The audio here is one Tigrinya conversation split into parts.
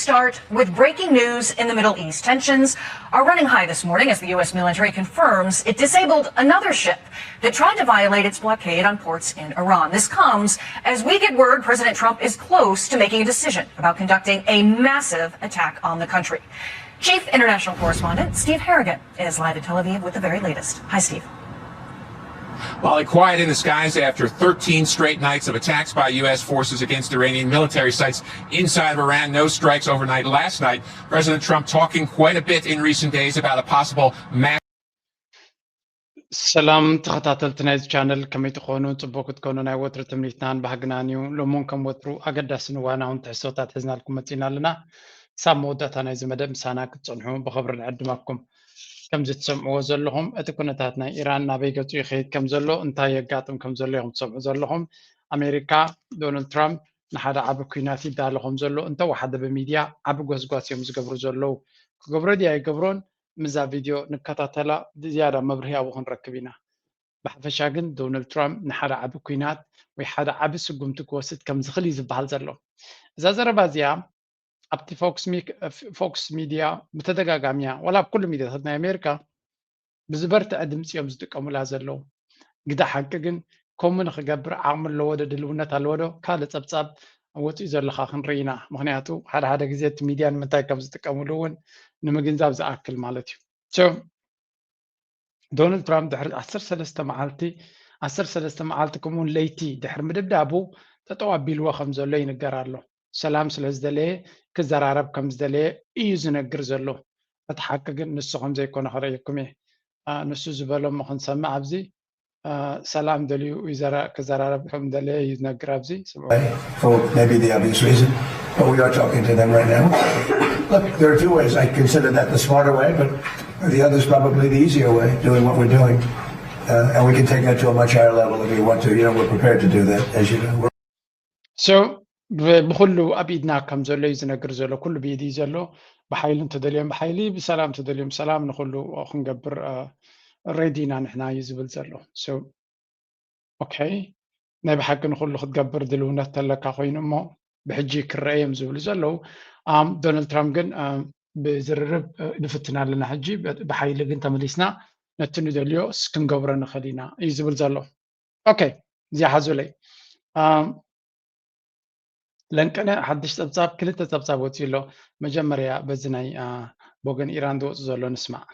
Start with breaking news in the Middle East. Tensions are running high this morning as the U S military confirms it disabled another ship that tried to violate its blockade on ports in Iran. This comes as we get word President Trump is close to making a decision about conducting a massive attack on the country. Chief International Correspondent Steve Harrigan is live in Tel Aviv with the very latest. Hi, Steve. Molly, quiet in the skies after thirteen straight nights of attacks by U S forces against Iranian military sites inside of Iran. No strikes overnight. Last night, President Trump talking quite a bit in recent days about a possible mass ሰላም ተኸታተልቲ ናይዚ ቻነል፣ ከመይ ትኾኑ? ጽቡቅ ክትኮኑ ናይ ወትሩ ትምኒትናን ባህግናን እዩ። ሎሚ እውን ከም ወትሩ ኣገዳስን እዋናውን ትሕዝቶታት ሒዝናልኩም መጺና ኣለና። ክሳብ መወዳእታ ናይዚ መደብ ምሳና ክትጸንሑ ብኽብሪ ንዕድመኩም። ከምዚ ትሰምዕዎ ዘለኹም፣ እቲ ኩነታት ናይ ኢራን ናበይ ገጹ ይኸይድ ከም ዘሎ፣ እንታይ የጋጥም ከም ዘሎ ኢኹም ትሰምዑ ዘለኹም። ኣሜሪካ፣ ዶናልድ ትራምፕ ንሓደ ዓቢ ኲናት ይዳሎ ከም ዘሎ እንተወሓደ ብሚድያ ዓቢ ጎስጓስ እዮም ዝገብሩ ዘለዉ። ክገብሮ ድዩ ኣይገብሮን፣ ምስዛ ቪድዮ ንከታተላ ዝያዳ መብርሂ ኣብኡ ክንረክብ ኢና። ብሓፈሻ ግን ዶናልድ ትራምፕ ንሓደ ዓቢ ኲናት ወይ ሓደ ዓቢ ስጉምቲ ክወስድ ከም ዝኽእል እዩ ዝበሃል ዘሎ። እዛ ዘረባ እዚኣ ኣብቲ ፎክስ ሚክ- ፎክስ ሚድያ ብተደጋጋሚ እያ፣ ዋላ ኣብ ኩሉ ሚድያታት ናይ ኣሜሪካ ብዝበርትዐ ድምፂ እዮም ዝጥቀሙላ ዘለዉ። ግዳ ሓቂ ግን ከምኡ ንኽገብር ዓቕሚ ኣለዎ ዶ ድልውነት ኣለዎ ዶ ካልእ ፀብፃብ ወፂኡ ዘለኻ ክንርኢ ኢና። ምክንያቱ ሓደ ሓደ ግዜ እቲ ሚድያ ንምንታይ ከም ዝጥቀምሉ እውን ንምግንዛብ ዝኣክል ማለት እዩ። So ዶናልድ ትራምፕ ድሕሪ ዓሰርተ ሰለስተ መዓልቲ ዓሰርተ ሰለስተ መዓልቲ ከምኡውን ለይቲ ድሕሪ ምድብዳቡ ጠጠው ኣቢልዎ ከም ዘሎ ይንገር ኣሎ። ሰላም ስለ ዝደለየ ክዘራረብ ከም ዝደለየ እዩ ዝነግር ዘሎ። እቲ ሓቂ ግን ንሱ ከም ዘይኮነ ከርእየኩም እየ። አ፣ ንሱ ዝበሎ እሞ ክንሰምዕ ኣብዚ። አ፣ ሰላም ደልዩ ይዘራ- ክዘራረብ ከም ደለየ ይነግር ኣብዚ። ስምዑ። for maybe the obvious reason, but we are talking to them right now. Look, there are two ways. I consider that the smarter way, but the other is probably the easier way, doing what we're doing. Uh, and we can take that to a much higher level if we want to. You know, we're prepared to do that, as you know. We're So ብ- ብኩሉ ኣብ ኢድና ከም ዘሎ እዩ ዝነግር ዘሎ። ኩሉ ብኢድ እዩ ዘሎ። ብሓይሊ እንተደልዮም ብሓይሊ፣ ብሰላም እንተደልዮም ሰላም፣ ንኩሉ ክንገብር ሬዲ ኢና ንሕና እዩ ዝብል ዘሎ። So okay፣ ናይ ብሓቂ ንኩሉ ክትገብር ድልውነት ተለካ ኮይኑ እሞ ብሕጂ ክረአ እዮም ዝብሉ ዘለዉ። ኣም፣ ዶናልድ ትራምፕ ግን ኣም፣ ብዝርርብ እ፣ ንፍትን ኣለና ሕጂ፣ ብ- ብሓይሊ ግን ተመሊስና ነቲ ንደልዮ ስ- ክንገብሮ ንኽእል ኢና እዩ ዝብል ዘሎ። Okay፣ እዚኣ ሓዙለይ። ኣም፣ ለንቅነ ሓድሽ ጸብጻብ፣ ክልተ ጸብጻብ ወጺኡ ኣሎ። መጀመርያ በዚ ናይ አ፣ ብወገን ኢራን ዝወጽእ ዘሎ ንስማዕ።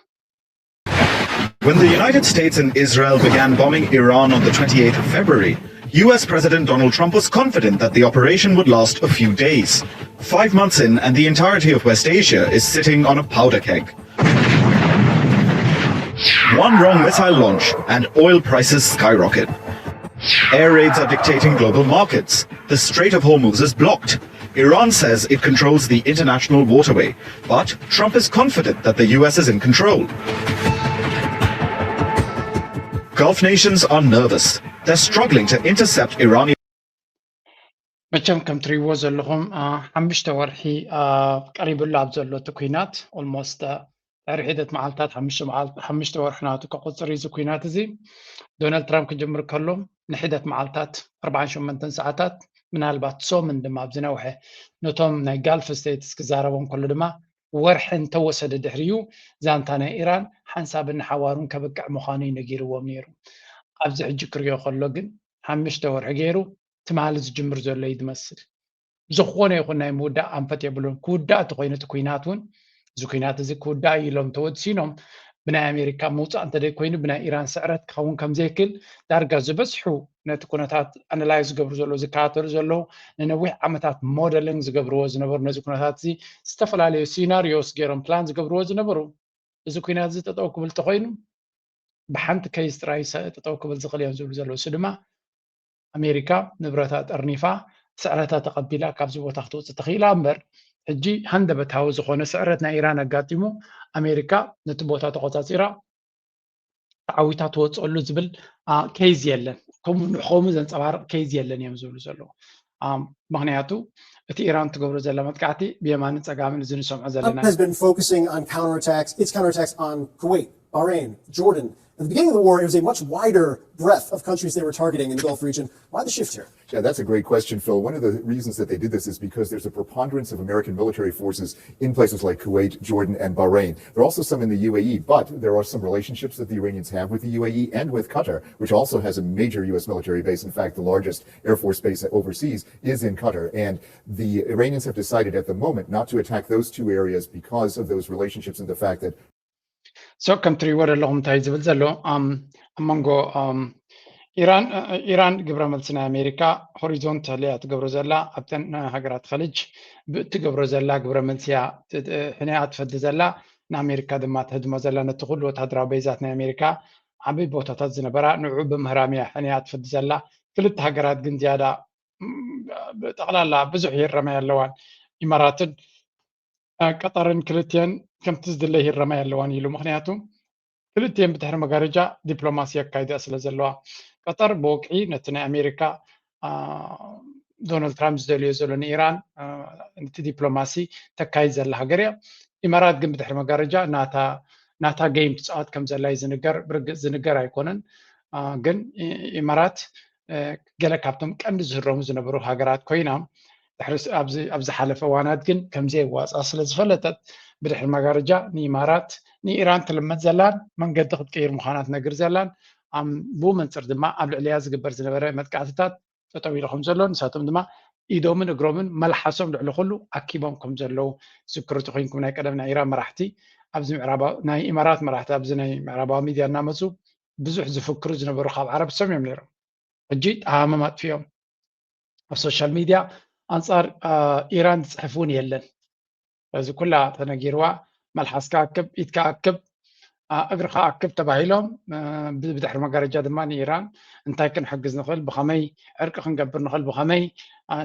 When the United States and Israel began bombing Iran on the twenty-eighth of February, U S President Donald Trump was confident that the operation would last a few days. Five months in, and the entirety of West Asia is sitting on a powder keg. One wrong missile launch, and oil prices skyrocket. Air raids are dictating global markets. The Strait of Hormuz is blocked. Iran says it controls the international waterway, but Trump is confident that the U S is in control. Gulf nations are nervous. They're struggling to intercept Iranian መቸም ከም ትሪእዎ ዘለኹም አ፣ ሓሙሽተ ወርሒ አ፣ ቀሪቡ ኣሎ ኣብ ዘሎ እቲ ኩናት። Almost ድሕሪ ሒደት መዓልታት ሓሙሽተ መዓል- ሓሙሽተ ወርሒ ናቱ ከቑፅር እዩ እዚ ኩናት እዚ። ዶናልድ ትራምፕ ክጅምር ከሎ ንሒደት መዓልታት ኣርባዓን ሸሞንተን ሰዓታት፣ ምናልባት ሰሙን ድማ ኣብ ዝነውሐ ነቶም ናይ ጋልፍ ስቴትስ ክዛረቦም ከሎ ድማ ወርሒ እንተወሰደ ድሕሪኡ ዛንታ ናይ ኢራን ሓንሳብን ንሓዋሩን ከብቅዕ ምዃኑ እዩ ነጊርዎም ነይሩ። ኣብዚ ሕጂ ክሪኦ ከሎ ግን ሓሙሽተ ወርሒ ገይሩ ትማሊ ዝጅምር ዘሎ እዩ ዝመስል። ዝኾነ ይኹን ናይ ምውዳእ ኣንፈት የብሉን። ክውዳእ እንተኮይኑ እቲ ኩናት እውን፣ እዚ ኩናት እዚ ክውዳእ እዩ ኢሎም ተወሲኖም ብናይ ኣሜሪካ ምውፃእ እንተደይ ኮይኑ ብናይ ኢራን ስዕረት ክኸውን ከም ዘይክእል ዳርጋ ዝበዝሑ ነቲ ኩነታት ኣናላይዝ ዝገብሩ ዘለዉ ዝከታተሉ ዘለዉ ንነዊሕ ዓመታት ሞደሊንግ ዝገብርዎ ዝነበሩ ነዚ ኩነታት እዚ ዝተፈላለዩ ሲናሪዮስ ገይሮም ፕላን ዝገብርዎ ዝነበሩ እዚ ኩናት እዚ ጠጠው ክብል እንተኮይኑ ብሓንቲ ኬይስ ጥራይ ሰ- ጠጠው ክብል ዝኽእል እዮም ዝብሉ ዘለዉ። እሱ ድማ ኣሜሪካ ንብረታ ጠርኒፋ ስዕረታ ተቐቢላ ካብዚ ቦታ ክትወፅእ ተኽኢላ እምበር ሕጂ ሃንደበታዊ ዝኾነ ስዕረት ናይ ኢራን ኣጋጢሙ ኣሜሪካ ነቲ ቦታ ተቆፃፂራ ተዓዊታ ትወፅኣሉ ዝብል አ፣ ኬዝ የለን። ከምኡ ንኸምኡ ዘንፀባርቕ ኬዝ የለን እዮም ዝብሉ ዘለዉ። አ፣ ምክንያቱ እቲ ኢራን ትገብሮ ዘላ መጥቃዕቲ ብየማንን ፀጋምን እዚ ንሰምዖ ዘለና Trump has been focusing on counterattacks, its counterattacks on Kuwait. Bahrain, Jordan. At the beginning of the war, it was a much wider breadth of countries they were targeting in the Gulf region. Why the shift here? Yeah, that's a great question, Phil. One of the reasons that they did this is because there's a preponderance of American military forces in places like Kuwait, Jordan, and Bahrain. There are also some in the U A E, but there are some relationships that the Iranians have with the U A E and with Qatar, which also has a major U S military base. In fact, the largest Air Force base overseas is in Qatar. And the Iranians have decided at the moment not to attack those two areas because of those relationships and the fact that So ከም ትሪእዎ ዘለኹም እንታይ ዝብል ዘሎ ኣብ መንጎ ኢራን ኢራን ግብረ መልሲ ናይ ኣሜሪካ ሆሪዞንታል እያ ትገብሮ ዘላ ኣብተን ሃገራት ኸልጅ ብእትገብሮ ዘላ ግብረ መልሲ እያ ሕንያ ትፈዲ ዘላ። ንኣሜሪካ ድማ ትህድሞ ዘላ ነቲ ኩሉ ወታደራዊ ቤዛት ናይ ኣሜሪካ ዓበይ ቦታታት ዝነበራ ንዑ ብምህራም እያ ሕንያ ትፈዲ ዘላ። ክልተ ሃገራት ግን ዝያዳ ጠቕላላ ብዙሕ ይረመያ ኣለዋን ኢማራትን ቀጠርን ክልቲአን ከምቲ ዝድለ ይረመያ ኣለዋን ኢሉ። ምክንያቱ ክልቲአን ብድሕሪ መጋረጃ ዲፕሎማሲ የካይዳ ስለ ዘለዋ ቀጠር ብወግዒ ነቲ ናይ ኣሜሪካ ዶናልድ ትራምፕ ዝደልዮ ዘሎ ንኢራን ነቲ ዲፕሎማሲ ተካይድ ዘላ ሃገር እያ። ኢማራት ግን ብድሕሪ መጋረጃ ናታ ናታ ጌም ትፃወት ከም ዘላ እዩ ዝንገር። ብርግፅ ዝንገር ኣይኮነን፣ ግን ኢማራት ገለ ካብቶም ቀንዲ ዝህረሙ ዝነበሩ ሃገራት ኮይና ኣብ ዝሓለፈ እዋናት ግን ከምዘየዋፃ ስለ ዝፈለጠት ብድሕሪ መጋረጃ ንኢማራት ንኢራን ትልመድ ዘላን መንገዲ ክትቅይር ምዃና ትነግር ዘላን ብኡ መንፅር ድማ ኣብ ልዕሊያ ዝግበር ዝነበረ መጥቃዕትታት ጠጠው ኢሉ ከም ዘሎ ንሳቶም ድማ ኢዶምን እግሮምን መልሓሶም ልዕሊ ኩሉ ኣኪቦም ከም ዘለዉ ዝክሩ ተኮይንኩም ናይ ቀደም ናይ ኢራን መራሕቲ ኣብዚ ናይ ኢማራት መራሕቲ ኣብዚ ናይ ምዕራባዊ ሚድያ እናመፁ ብዙሕ ዝፍክሩ ዝነበሩ ካብ ዓረብ ሰም እዮም ነይሮም። ሕጂ ጠሃምም ኣጥፊኦም ኣብ ሶሻል ሚድያ ኣንፃር ኢራን ዝፅሕፍ እውን የለን። እዚ ኩላ ተነጊርዋ መልሓስካ ኣክብ ኢድካ ኣክብ እግርኻ ኣክብ ተባሂሎም ብድሕሪ መጋረጃ ድማ ንኢራን እንታይ ክንሕግዝ ንኽእል ብኸመይ ዕርቂ ክንገብር ንኽእል ብኸመይ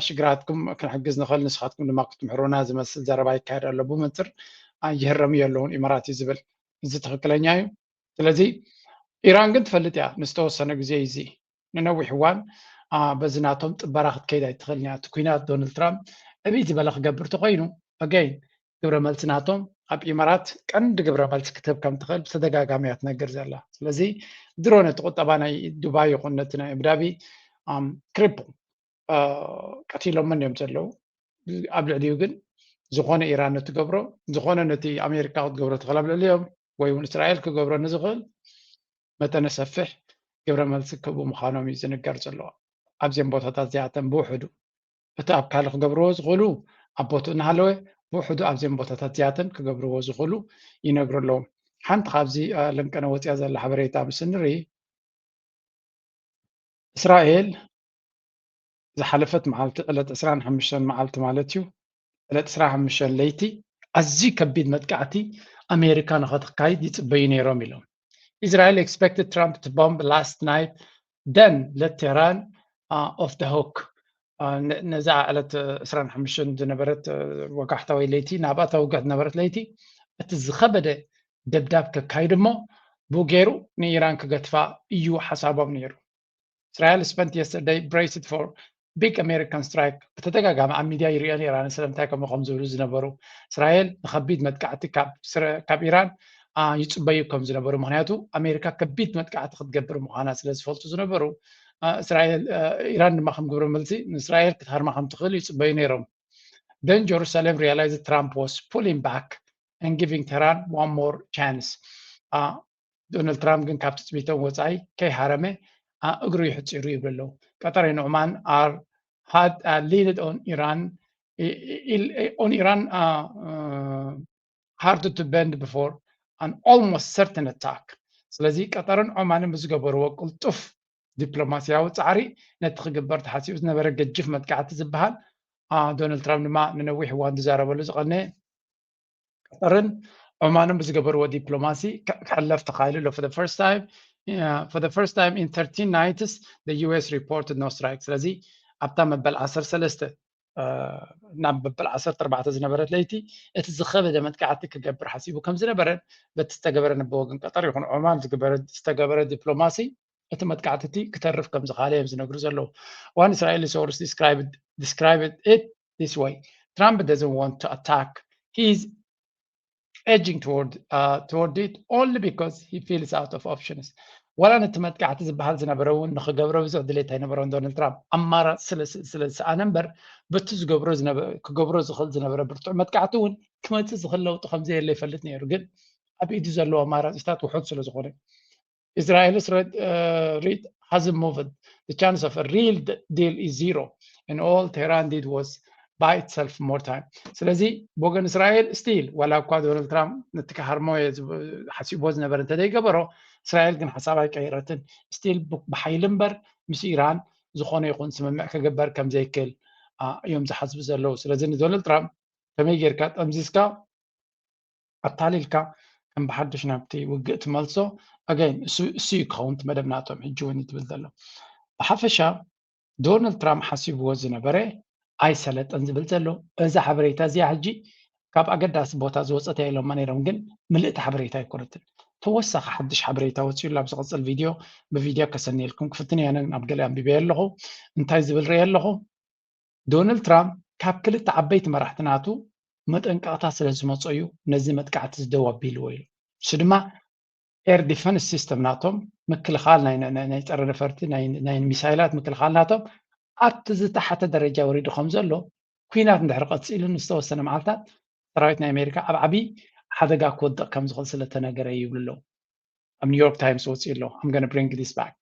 ሽግራትኩም ክንሕግዝ ንኽእል ንስኻትኩም ድማ ክትምሕሩና ዝመስል ዘረባ ይካየድ ኣሎ። ብመንፅር ይህረሙ የለውን ኢማራት እዩ ዝብል እዚ ትኽክለኛ እዩ። ስለዚ ኢራን ግን ትፈልጥ እያ ንዝተወሰነ ግዜ እዚ ንነዊሕ እዋን በዚ ናቶም ጥበራ ክትከይድ ኣይትኽእልን እያ። እቲ ኩናት ዶናልድ ትራምፕ ዕብይ ዝበለ ክገብር ተኮይኑ ኣገይን ግብረ መልሲ ናቶም ኣብ ኢማራት ቀንዲ ግብረ መልሲ ክትህብ ከም ትኽእል ብተደጋጋሚ እያ ትነግር ዘላ። ስለዚ ድሮ ነቲ ቁጠባ ናይ ዱባይ ይኹን ነቲ ናይ ኣቡዳቢ ክሪፕል ቀቲሎምን እዮም ዘለዉ። ኣብ ልዕሊኡ ግን ዝኾነ ኢራን ንትገብሮ ዝኾነ ነቲ ኣሜሪካ ክትገብሮ ትኽእል ኣብ ልዕሊኦም ወይ እውን እስራኤል ክገብሮ ንዝኽእል መጠነ ሰፊሕ ግብረ መልሲ ክህቡ ምዃኖም እዩ ዝንገር ዘሎ። ኣብዚኦም ቦታታት እዚኣተን ብውሕዱ እቲ ኣብ ካልእ ክገብርዎ ዝኽእሉ ኣብ ቦትኡ እናሃለወ ብውሕዱ ኣብዚኦም ቦታታት እዚኣተን ክገብርዎ ዝኽእሉ ይነግሩ ኣለዉ። ሓንቲ ካብዚ ለንቀነ ወፅያ ዘላ ሓበሬታ ምስ ንርኢ እስራኤል ዝሓለፈት መዓልቲ ዕለት ዕስራን ሓሙሽተን መዓልቲ ማለት እዩ ዕለት ዕስራን ሓሙሽተን ለይቲ ኣዝዩ ከቢድ መጥቃዕቲ ኣሜሪካ ንኸተካይድ ይፅበዩ ነይሮም ኢሎም። Israel expected Trump to bomb last night, then let Tehran uh, off the hook. ነዛ ዕለት ዕስራን ሓሙሽተን ዝነበረት ወጋሕታ ወይ ለይቲ ናብኣ ተውግሕ ዝነበረት ለይቲ እቲ ዝኸበደ ደብዳብ ከካይድ እሞ ብኡ ገይሩ ንኢራን ክገትፋ እዩ ሓሳቦም ነይሩ። Israel spent yesterday braced for big American strike። ብተደጋጋሚ ኣብ ሚድያ ይሪኦ ነይራ ስለምንታይ ከምኡ ከም ዝብሉ ዝነበሩ እስራኤል ንከቢድ መጥቃዕቲ ካብ ኢራን ይፅበዩ ከም ዝነበሩ ምክንያቱ ኣሜሪካ ከቢድ መጥቃዕቲ ክትገብር ምኳና ስለ ዝፈልጡ ዝነበሩ እስራኤል ኢራን ድማ ከም ግብረ መልሲ ንእስራኤል ክትሃርማ ከም ትኽእል ይፅበዩ ነይሮም። Then Jerusalem realized Trump was pulling back and giving Tehran one more chance. ዶናልድ ትራምፕ ግን ካብ ትፅቢቶም ወፃኢ ከይሃረመ እግሩ ይሕፂሩ ይብሉ ኣለዉ። ቀጠር ኦማን are had leaned on Iran on Iran hard to bend before an almost certain attack። ስለዚ ቀጠርን ኦማንን ብዝገበርዎ ቅልጡፍ ዲፕሎማሲያዊ ፃዕሪ ነቲ ክግበር ተሓሲቡ ዝነበረ ገጅፍ መጥቃዕቲ ዝበሃል ዶናልድ ትራምፕ ድማ ንነዊሕ እዋን ዝዛረበሉ ዝቐነ ቀጠርን ኦማንን ብዝገበርዎ ዲፕሎማሲ ክሕለፍ ተኻኢሉ ኣሎ። For the first time in thirteen nights the U S reported no strike። ስለዚ ኣብታ መበል ዓሰርተ ሰለስተ ናብ መበል ዓሰርተ ኣርባዕተ ዝነበረት ለይቲ እቲ ዝኸበደ መጥቃዕቲ ክገብር ሓሲቡ ከም ዝነበረን በቲ ዝተገበረ ንብወገን ቀጠር ይኹን ኦማን ዝተገበረ ዲፕሎማሲ እቲ መጥቃዕቲ እቲ ክተርፍ ከም ዝኻለ እዮም ዝነግሩ ዘለዉ። One Israeli source described it this way, Trump doesn't want to attack, he's edging toward uh, toward it only because he feels out of options. ዋላ ነቲ መጥቃዕቲ ዝበሃል ዝነበረ እውን ንክገብሮ ብዙሕ ድሌት ኣይነበሮን ዶናልድ ትራምፕ፣ ኣማራፂ ስለ ዝሰኣነ እምበር በቲ ዝገብሮ ክገብሮ ዝኽእል ዝነበረ ብርቱዕ መጥቃዕቲ እውን ክመፅእ ዝኽእል ለውጢ ከምዘየለ ይፈልጥ ነይሩ። ግን ኣብ ኢዱ ዘለዎ ኣማራፂታት ውሑድ ስለ ዝኾነ Israel's red, uh, red hasn't moved. The chance of a real deal is zero. And all Tehran did was buy itself more time. ስለዚ ብወገን እስራኤል ስቲል ዋላ እኳ ዶናልድ ትራምፕ ነቲ ክሃርሞ ሓሲቦ ዝነበረ እንተዘይገበሮ፣ እስራኤል ግን ሓሳብ ኣይቀይረትን። ስቲል ብሓይሊ እምበር ምስ ኢራን ዝኾነ ይኹን ስምምዕ ክግበር ከምዘይክእል እዮም ዝሓስቡ ዘለዉ። ስለዚ ንዶናልድ ትራምፕ ከመይ ጌርካ ጠምዚዝካ ኣታሊልካ ከም ብሓድሽ ናብቲ ውግእ ትመልሶ ኣገይን እሱ እዩ ክኸውን እቲ መደብ ናቶም ሕጂ እውን ትብል ዘሎ። ብሓፈሻ ዶናልድ ትራምፕ ሓሲብዎ ዝነበረ ኣይሰለጠን ዝብል ዘሎ። እዛ ሓበሬታ እዚኣ ሕጂ ካብ ኣገዳሲ ቦታ ዝወፀት እያ ኢሎማ ነይሮም፣ ግን ምልእቲ ሓበሬታ ኣይኮነትን። ተወሳኺ ሓድሽ ሓበሬታ ወፂኡላ ኣብ ዝቐፅል ቪድዮ ብቪድዮ ከሰንየልኩም ክፍትን እየ። ኣብ ገለ ኣንቢበ ኣለኹ። እንታይ ዝብል ርእ ኣለኹ? ዶናልድ ትራምፕ ካብ ክልተ ዓበይቲ መራሕቲ ናቱ መጠንቀቕታ ስለ ዝመጾ እዩ ነዚ መጥቃዕቲ ዝደው ኣቢልዎ ኢሉ። እሱ ድማ air defense system ናቶም ምክልኻል ናይ ጸረ ነፈርቲ ናይ ሚሳይላት ምክልኻል ናቶም ኣብቲ ዝተሓተ ደረጃ ወሪዱ ከም ዘሎ፣ ኩናት እንድሕር ቀፂሉ ንዝተወሰነ መዓልታት ሰራዊት ናይ ኣሜሪካ ኣብ ዓብዪ ሓደጋ ክወድቕ ከም ዝኽእል ስለተነገረ ይብሉ ኣለዉ። ኣብ ኒውዮርክ ታይምስ ወፂኡ ኣሎ። I'm gonna bring this back።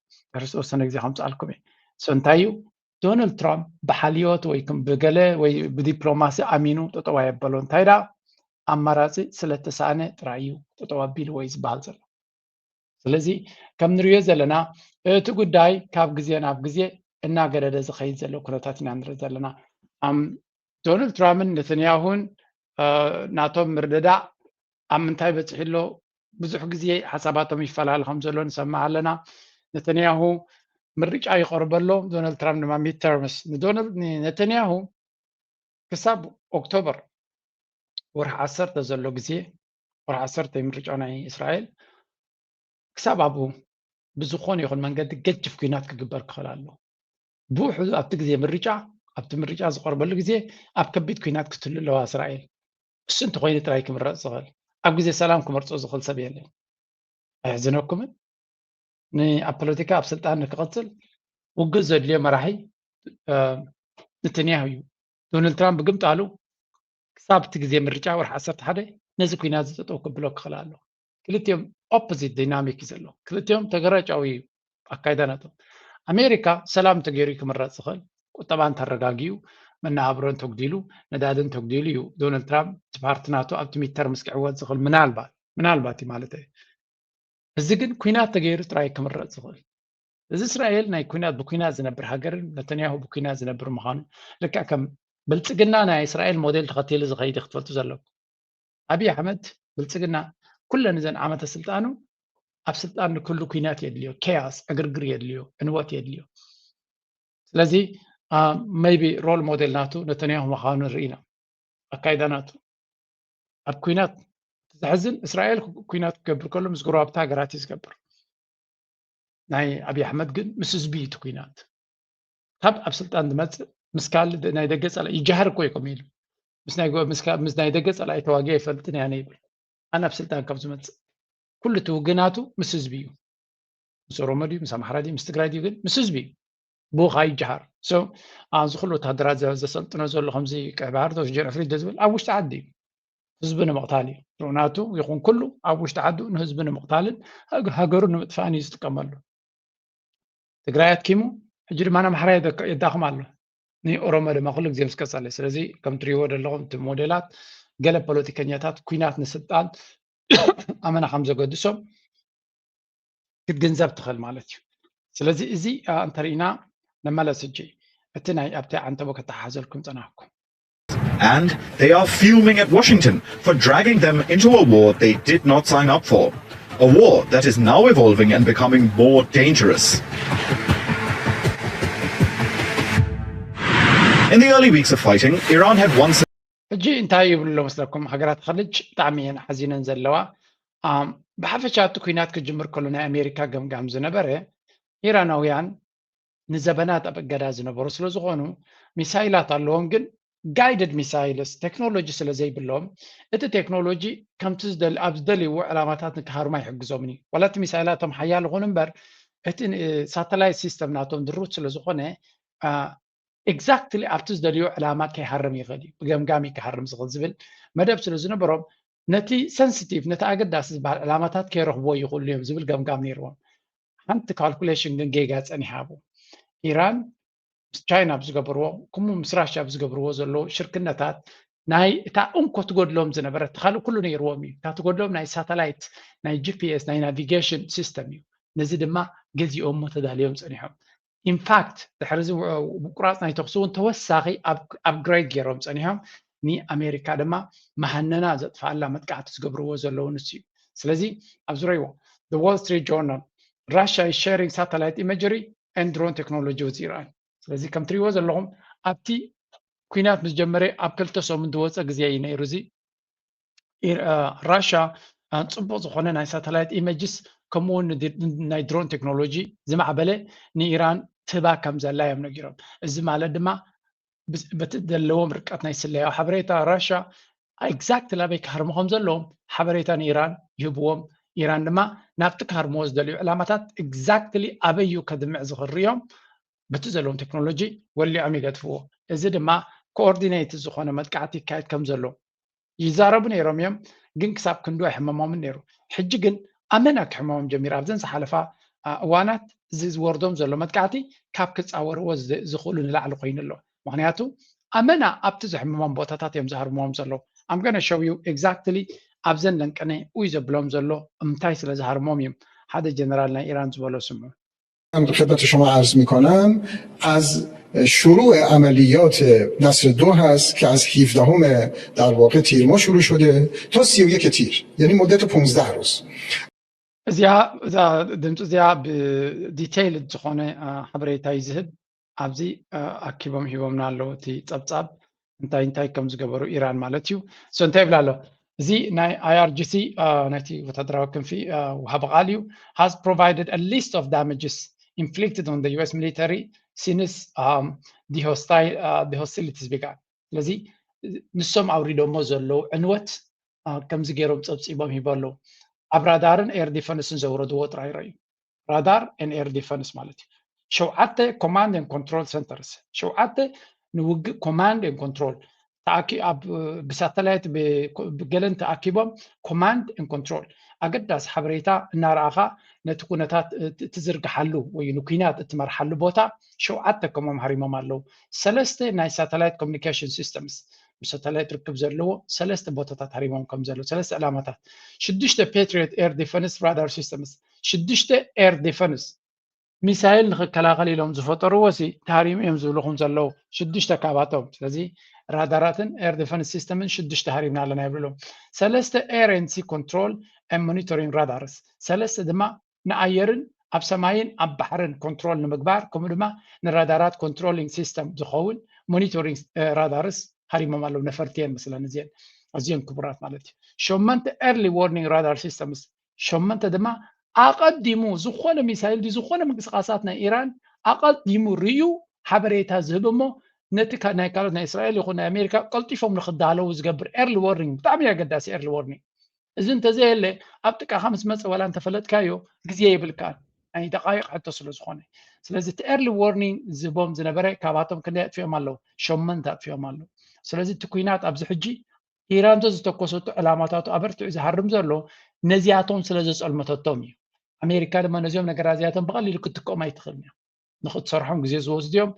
ዝተወሰነ ግዜ ከምፅኣልኩም እየ። So እንታይ እዩ ዶናልድ ትራምፕ ብሓልዮት ወይ ብገለ ወይ ብዲፕሎማሲ ኣሚኑ ጠጠው ኣየበሎ። እንታይ ደኣ ኣማራፂ ስለተሳእነ ጥራይ እዩ ጠጠው ኣቢሉ ወይ ዝበሃል ዘሎ። ስለዚ ከም ንሪኦ ዘለና እቲ ጉዳይ ካብ ግዜ ናብ ግዜ እናገደደ ዝኸይድ ዘሎ ኩነታት ኢና ንርኢ ዘለና። ዶናልድ ትራምፕን ነተንያሁን ናቶም ምርድዳእ ኣብ ምንታይ በፂሑ ኣሎ? ብዙሕ ግዜ ሓሳባቶም ይፈላለ ከም ዘሎ ንሰምዕ ኣለና። ነተንያሁ ምርጫ ይቐርበሎ፣ ዶናልድ ትራምፕ ድማ ሚድተርምስ። ነተንያሁ ክሳብ ኦክቶበር ወርሒ ዓሰርተ ዘሎ ግዜ፣ ወርሒ ዓሰርተ ምርጫ ናይ እስራኤል፣ ክሳብ ኣብኡ ብዝኾነ ይኹን መንገዲ ገጅፍ ኩናት ክግበር ክኽእል ኣሎ። ብውሕዱ ኣብቲ ግዜ ምርጫ ኣብቲ ምርጫ ዝቐርበሉ ግዜ ኣብ ከቢድ ኩናት ክትህሉ ኣለዋ እስራኤል። እሱ እንተኾይኑ ጥራይ ክምረፅ ዝኽእል፣ ኣብ ግዜ ሰላም ክመርፆ ዝኽእል ሰብ የለን። ኣየሕዝነኩምን? ንኣብ ፖለቲካ ኣብ ስልጣን ንክቐፅል ውግእ ዘድልዮ መራሒ ነተንያሁ እዩ። ዶናልድ ትራምፕ ብግምጣሉ ክሳብ እቲ ግዜ ምርጫ ወርሒ ዓሰርተ ሓደ ነዚ ኩናት ዝጠጠው ክብሎ ክኽእል ኣሎ። ክልቲኦም ኦፖዚት ዳይናሚክ እዩ ዘሎ። ክልቲኦም ተገራጫዊ ኣካይዳ ናቶም። ኣሜሪካ ሰላም እንተገይሩ ክምረፅ ዝኽእል፣ ቁጠባ እንተረጋጊኡ፣ መነባብሮ እንተጉዲሉ፣ ነዳዲ እንተጉዲሉ እዩ ዶናልድ ትራምፕ እቲ ፓርቲ ናቱ ኣብቲ ሚድተርምስ ክዕወት ዝኽእል፣ ምናልባት ምናልባት እዩ ማለት እዩ። እዚ ግን ኩናት ተገይሩ ጥራይ ክምረፅ ዝኽእል። እዚ እስራኤል ናይ ኩናት ብኩናት ዝነብር ሃገርን ነተንያሁ ብኩናት ዝነብር ምዃኑ ልክዕ ከም ብልፅግና ናይ እስራኤል ሞዴል ተኸቲሉ ዝኸይድ ክትፈልጡ ዘለኩም። ኣብይ ኣሕመድ ብልፅግና ኩለን እዘን ዓመተ ስልጣኑ ኣብ ስልጣን ንክህሉ ኩናት የድልዮ፣ ኬያስ ዕግርግር የድልዮ፣ ዕንወት የድልዮ። ስለዚ ሜይቢ ሮል ሞዴል ናቱ ነተንያሁ ምዃኑ ንርኢ ኢና። ኣካይዳ ናቱ ኣብ ኩናት ዘሕዝን እስራኤል ኩናት ክገብር ከሎ ምስ ጎረባብቲ ሃገራት እዩ ዝገብር። ናይ ኣብይ ኣሕመድ ግን ምስ ህዝቢ እዩ እቲ ኩናት። ካብ ኣብ ስልጣን ዝመፅእ ምስ ካልእ ናይ ደገ ፀላኢ ይጃሃር እኮ እዩ ከምኡ ኢሉ። ምስ ናይ ደገ ፀላኢ ተዋጊ ኣይፈልጥን እያ ይብል። ኣነ ኣብ ስልጣን ካብ ዝመፅእ ኩሉ እቲ ውግናቱ ምስ ህዝቢ እዩ። ምስ ኦሮሞ ድዩ ምስ ኣምሓራ ድዩ ምስ ትግራይ ድዩ ግን ምስ ህዝቢ እዩ። ብኡ ከዓ ይጀሃር። ኣብዚ ኩሉ ወታደራት ዘሰልጥኖ ዘሎ ከምዚ ቀይ ባህር ዶ ጀርዕ ፍሪድ ዝብል ኣብ ውሽጢ ዓዲ እዩ። ህዝቢ ንምቕታል እዩ ርኡናቱ ይኹን ኩሉ ኣብ ውሽጢ ዓዱ ንህዝቢ ንምቕታልን ሃገሩ ንምጥፋእን እዩ ዝጥቀመሉ። ትግራይ ኣትኪሙ ሕጂ ድማ ንኣምሓራ የዳኽም ኣሎ። ንኦሮሞ ድማ ኩሉ ግዜ ምስ ቀፀለ። ስለዚ ከም ትሪእዎ ዘለኹም እቲ ሞዴላት ገለ ፖለቲከኛታት ኩናት ንስልጣን ኣመና ከም ዘገድሶም ክትግንዘብ ትኽእል ማለት እዩ። ስለዚ እዚ እንተርኢና ንመለስ ሕጂ እቲ ናይ ኣብቲ ዓንተቦ ከተሓሓዘልኩም ፀናሕኩ። And they are fuming at Washington for dragging them into a war they did not sign up for. A war that is now evolving and becoming more dangerous. In the early weeks of fighting, Iran had one. ሕጂ እንታይ ይብሉ መስለኩም? ሃገራት ኸልጅ ብጣዕሚ እየን ሓዚነን ዘለዋ። ብሓፈሻ እቲ ኩናት ክጅምር ከሎ ናይ ኣሜሪካ ገምጋም ዝነበረ ኢራናውያን ንዘበናት ኣብ እገዳ ዝነበሩ ስለ ዝኾኑ ሚሳይላት ኣለዎም፣ ግን guided missiles technology ስለ ዘይብሎም እቲ ቴክኖሎጂ ከምቲ ኣብ ዝደልይዎ ዕላማታት ንክሃርሙ ኣይሕግዞምን እዩ። ዋላ እቲ ሚሳይላቶም ሓያል ይኹን እምበር እቲ ሳተላይት ሲስተም ናቶም ድሩት ስለ ዝኾነ exactly ኣብቲ ዝደልዮ ዕላማ ከይሃርም ይኽእል እዩ። ብገምጋም እዩ ክሃርም ዝኽእል ዝብል መደብ ስለ ዝነበሮም ነቲ sensitive ነቲ ኣገዳሲ ዝበሃል ዕላማታት ከይረኽብዎ ይኽእሉ እዮም ዝብል ገምጋም ነይርዎም። ሓንቲ ካልኩሌሽን ግን ጌጋ ጸኒሓ ኣብኡ። ኢራን ምስ ቻይና ኣብ ዝገብርዎ ከምኡ ምስ ራሽያ ኣብ ዝገብርዎ ዘለዉ ሽርክነታት ናይ እታ እንኮ ትጎድሎም ዝነበረት ካልእ ኩሉ ነይርዎም እዩ። እታ ትጎድሎም ናይ ሳተላይት ናይ ጂፒኤስ ናይ ናቪጌሽን ሲስተም እዩ። ነዚ ድማ ገዚኦሞ ተዳልዮም ጸኒሖም። ኢንፋክት ድሕሪ እዚ ምቁራፅ ናይ ተኩሲ እውን ተወሳኺ ኣፕግሬድ ገይሮም ፀኒሖም። ንኣሜሪካ ድማ መሃነና ዘጥፍኣላ መጥቃዕቲ ዝገብርዎ ዘለዉ ንሱ እዩ። ስለዚ ኣብ ዙረይዎ Wall Street Journal Russia is sharing satellite imagery and drone technology with Iran። ስለዚ ከም ትሪእዎ ዘለኹም ኣብቲ ኩናት ምስ ጀመረ ኣብ ክልተ ሰሙን ዝወፀ ግዜ እዩ ነይሩ። እዚ ራሻ ፅቡቅ ዝኾነ ናይ ሳተላይት ኢመጅስ ከምኡውን ናይ ድሮን ቴክኖሎጂ ዝማዕበለ ንኢራን ትህባ ከም ዘላ እዮም ነጊሮም። እዚ ማለት ድማ በቲ ዘለዎም ርቀት ናይ ስለያዊ ሓበሬታ ራሻ ኤግዛክትሊ ኣበይ ክሃርሙ ከም ዘለዎም ሓበሬታ ንኢራን ይህብዎም። ኢራን ድማ ናብቲ ክሃርምዎ ዝደልዩ ዕላማታት ኤግዛክትሊ ኣበይ እዩ ከድምዕ ዝኽእል ሪኦም በቲ ዘለዎም ቴክኖሎጂ ወሊዖም ይገድፍዎ። እዚ ድማ ኮኦርዲኔትድ ዝኾነ መጥቃዕቲ ይካየድ ከም ዘሎ ይዛረቡ ነይሮም እዮም፣ ግን ክሳብ ክንዱ ኣይሕመሞምን ነይሩ። ሕጂ ግን ኣመና ክሕመሞም ጀሚሩ። ኣብዘን ዝሓለፋ እዋናት እዚ ዝወርዶም ዘሎ መጥቃዕቲ ካብ ክፃወርዎ ዝኽእሉ ንላዕሊ ኮይኑ ኣሎ። ምክንያቱ ኣመና ኣብቲ ዘሕምሞም ቦታታት እዮም ዝሃርምዎም ዘለዉ። I'm gonna show you exactly ኣብዘን ለንቀነ ኡይ ዘብሎም ዘሎ እንታይ ስለ ዝሃርሞም እዮም። ሓደ ጀነራል ናይ ኢራን ዝበሎ ስምዑ። خدمت شما عرض میکنم از شروع عملیات نصر دو هست که از هفدهم در واقع تیر ما شروع شده تا سی و یک تیر، یعنی مدت پونزده روز. እዚኣ እዛ ድምፂ እዚኣ ብዲቴይል ዝኾነ ሓበሬታ እዩ ዝህብ። ኣብዚ ኣኪቦም ሂቦምና ኣለዉ እቲ ፀብፃብ እንታይ እንታይ ከም ዝገበሩ ኢራን ማለት እዩ። So እንታይ ይብላ ኣሎ? እዚ ናይ IRGC ናይቲ ወታደራዊ ክንፊ ወሃቢ ቃል እዩ has provided a list of damages inflicted on the US military since the hostilities began። ስለዚ ንሶም ኣውሪዶሞ ዘለዉ ዕንወት ከምዚ ገይሮም ፀብፂቦም ሂቦ ኣለዉ። ኣብ ራዳርን ኤር ዲፈንስን ዘውረድዎ ጥራይ ረዩ። ራዳር and air defense ማለት እዩ። ሸውዓተ command and control centers፣ ሸውዓተ ንውግእ command and control ብሳተላይት ብገለን ተኣኪቦም command and control ኣገዳሲ ሓበሬታ እናረኣኻ ነቲ ኩነታት እትዝርግሓሉ ወይ ንኩናት እትመርሓሉ ቦታ ሸውዓተ ከምኦም ሃሪሞም ኣለዉ። ሰለስተ ናይ ሳተላይት communication systems ብሳተላይት ርክብ ዘለዎ ሰለስተ ቦታታት ሃሪሞም ከም ዘለዉ ሰለስተ ዕላማታት፣ ሽዱሽተ Patriot air defense radar systems፣ ሽዱሽተ air defense ሚሳይል ንክከላኸል ኢሎም ዝፈጠርዎ ሲ ተሃሪሙ እዮም ዝብልኹም ዘለዉ ሽዱሽተ ካባቶም። ስለዚ ራዳራትን air defense system ን ሽዱሽተ ሃሪምና ኣለና ይብልሎም። ሰለስተ air and sea control and monitoring radars፣ ሰለስተ ድማ ንኣየርን ኣብ ሰማይን ኣብ ባሕርን ኮንትሮል ንምግባር ከምኡ ድማ ንራዳራት controlling system ዝኸውን monitoring radars ሃሪሞም ኣለዉ። ነፈርቲ እየን መስለን እዚአን ኣዝየን ክቡራት ማለት እዩ። ሸመንተ early warning radar systems ሸመንተ ድማ ኣቐዲሙ ዝኾነ ሚሳይል ድዩ ዝኾነ ምንቅስቃሳት ናይ ኢራን ኣቐዲሙ ርዩ ሓበሬታ ዝህብ እሞ ነቲ ናይ ካልኦት ናይ እስራኤል ይኹን ናይ ኣሜሪካ ቀልጢፎም ንክዳለዉ ዝገብር early warning ብጣዕሚ ኣገዳሲ early warning። እዚ እንተዘየለ ኣብ ጥቃኻ ምስ መፀ ዋላ እንተፈለጥካዮ ግዜ የብልካን ናይ ደቃይቅ ሕቶ ስለ ዝኾነ። ስለዚ እቲ early warning ዝህቦም ዝነበረ ካባቶም ክንደይ ኣጥፊኦም ኣለዉ? ሸመንተ ኣጥፊኦም ኣለዉ። ስለዚ እቲ ኩናት ኣብዚ ሕጂ ኢራን ዶ ዝተኮሰቱ ዕላማታቱ ኣበርቲዑ ዝሃርም ዘሎ ነዚኣቶም ስለ ዘጸልመተቶም እዩ። ኣሜሪካ ድማ ነዚኦም ነገራት እዚኣቶም ብቐሊሉ ክትጥቀም ኣይትኽእልን እያ። ንክትሰርሖም ግዜ ዝወስዱ እዮም።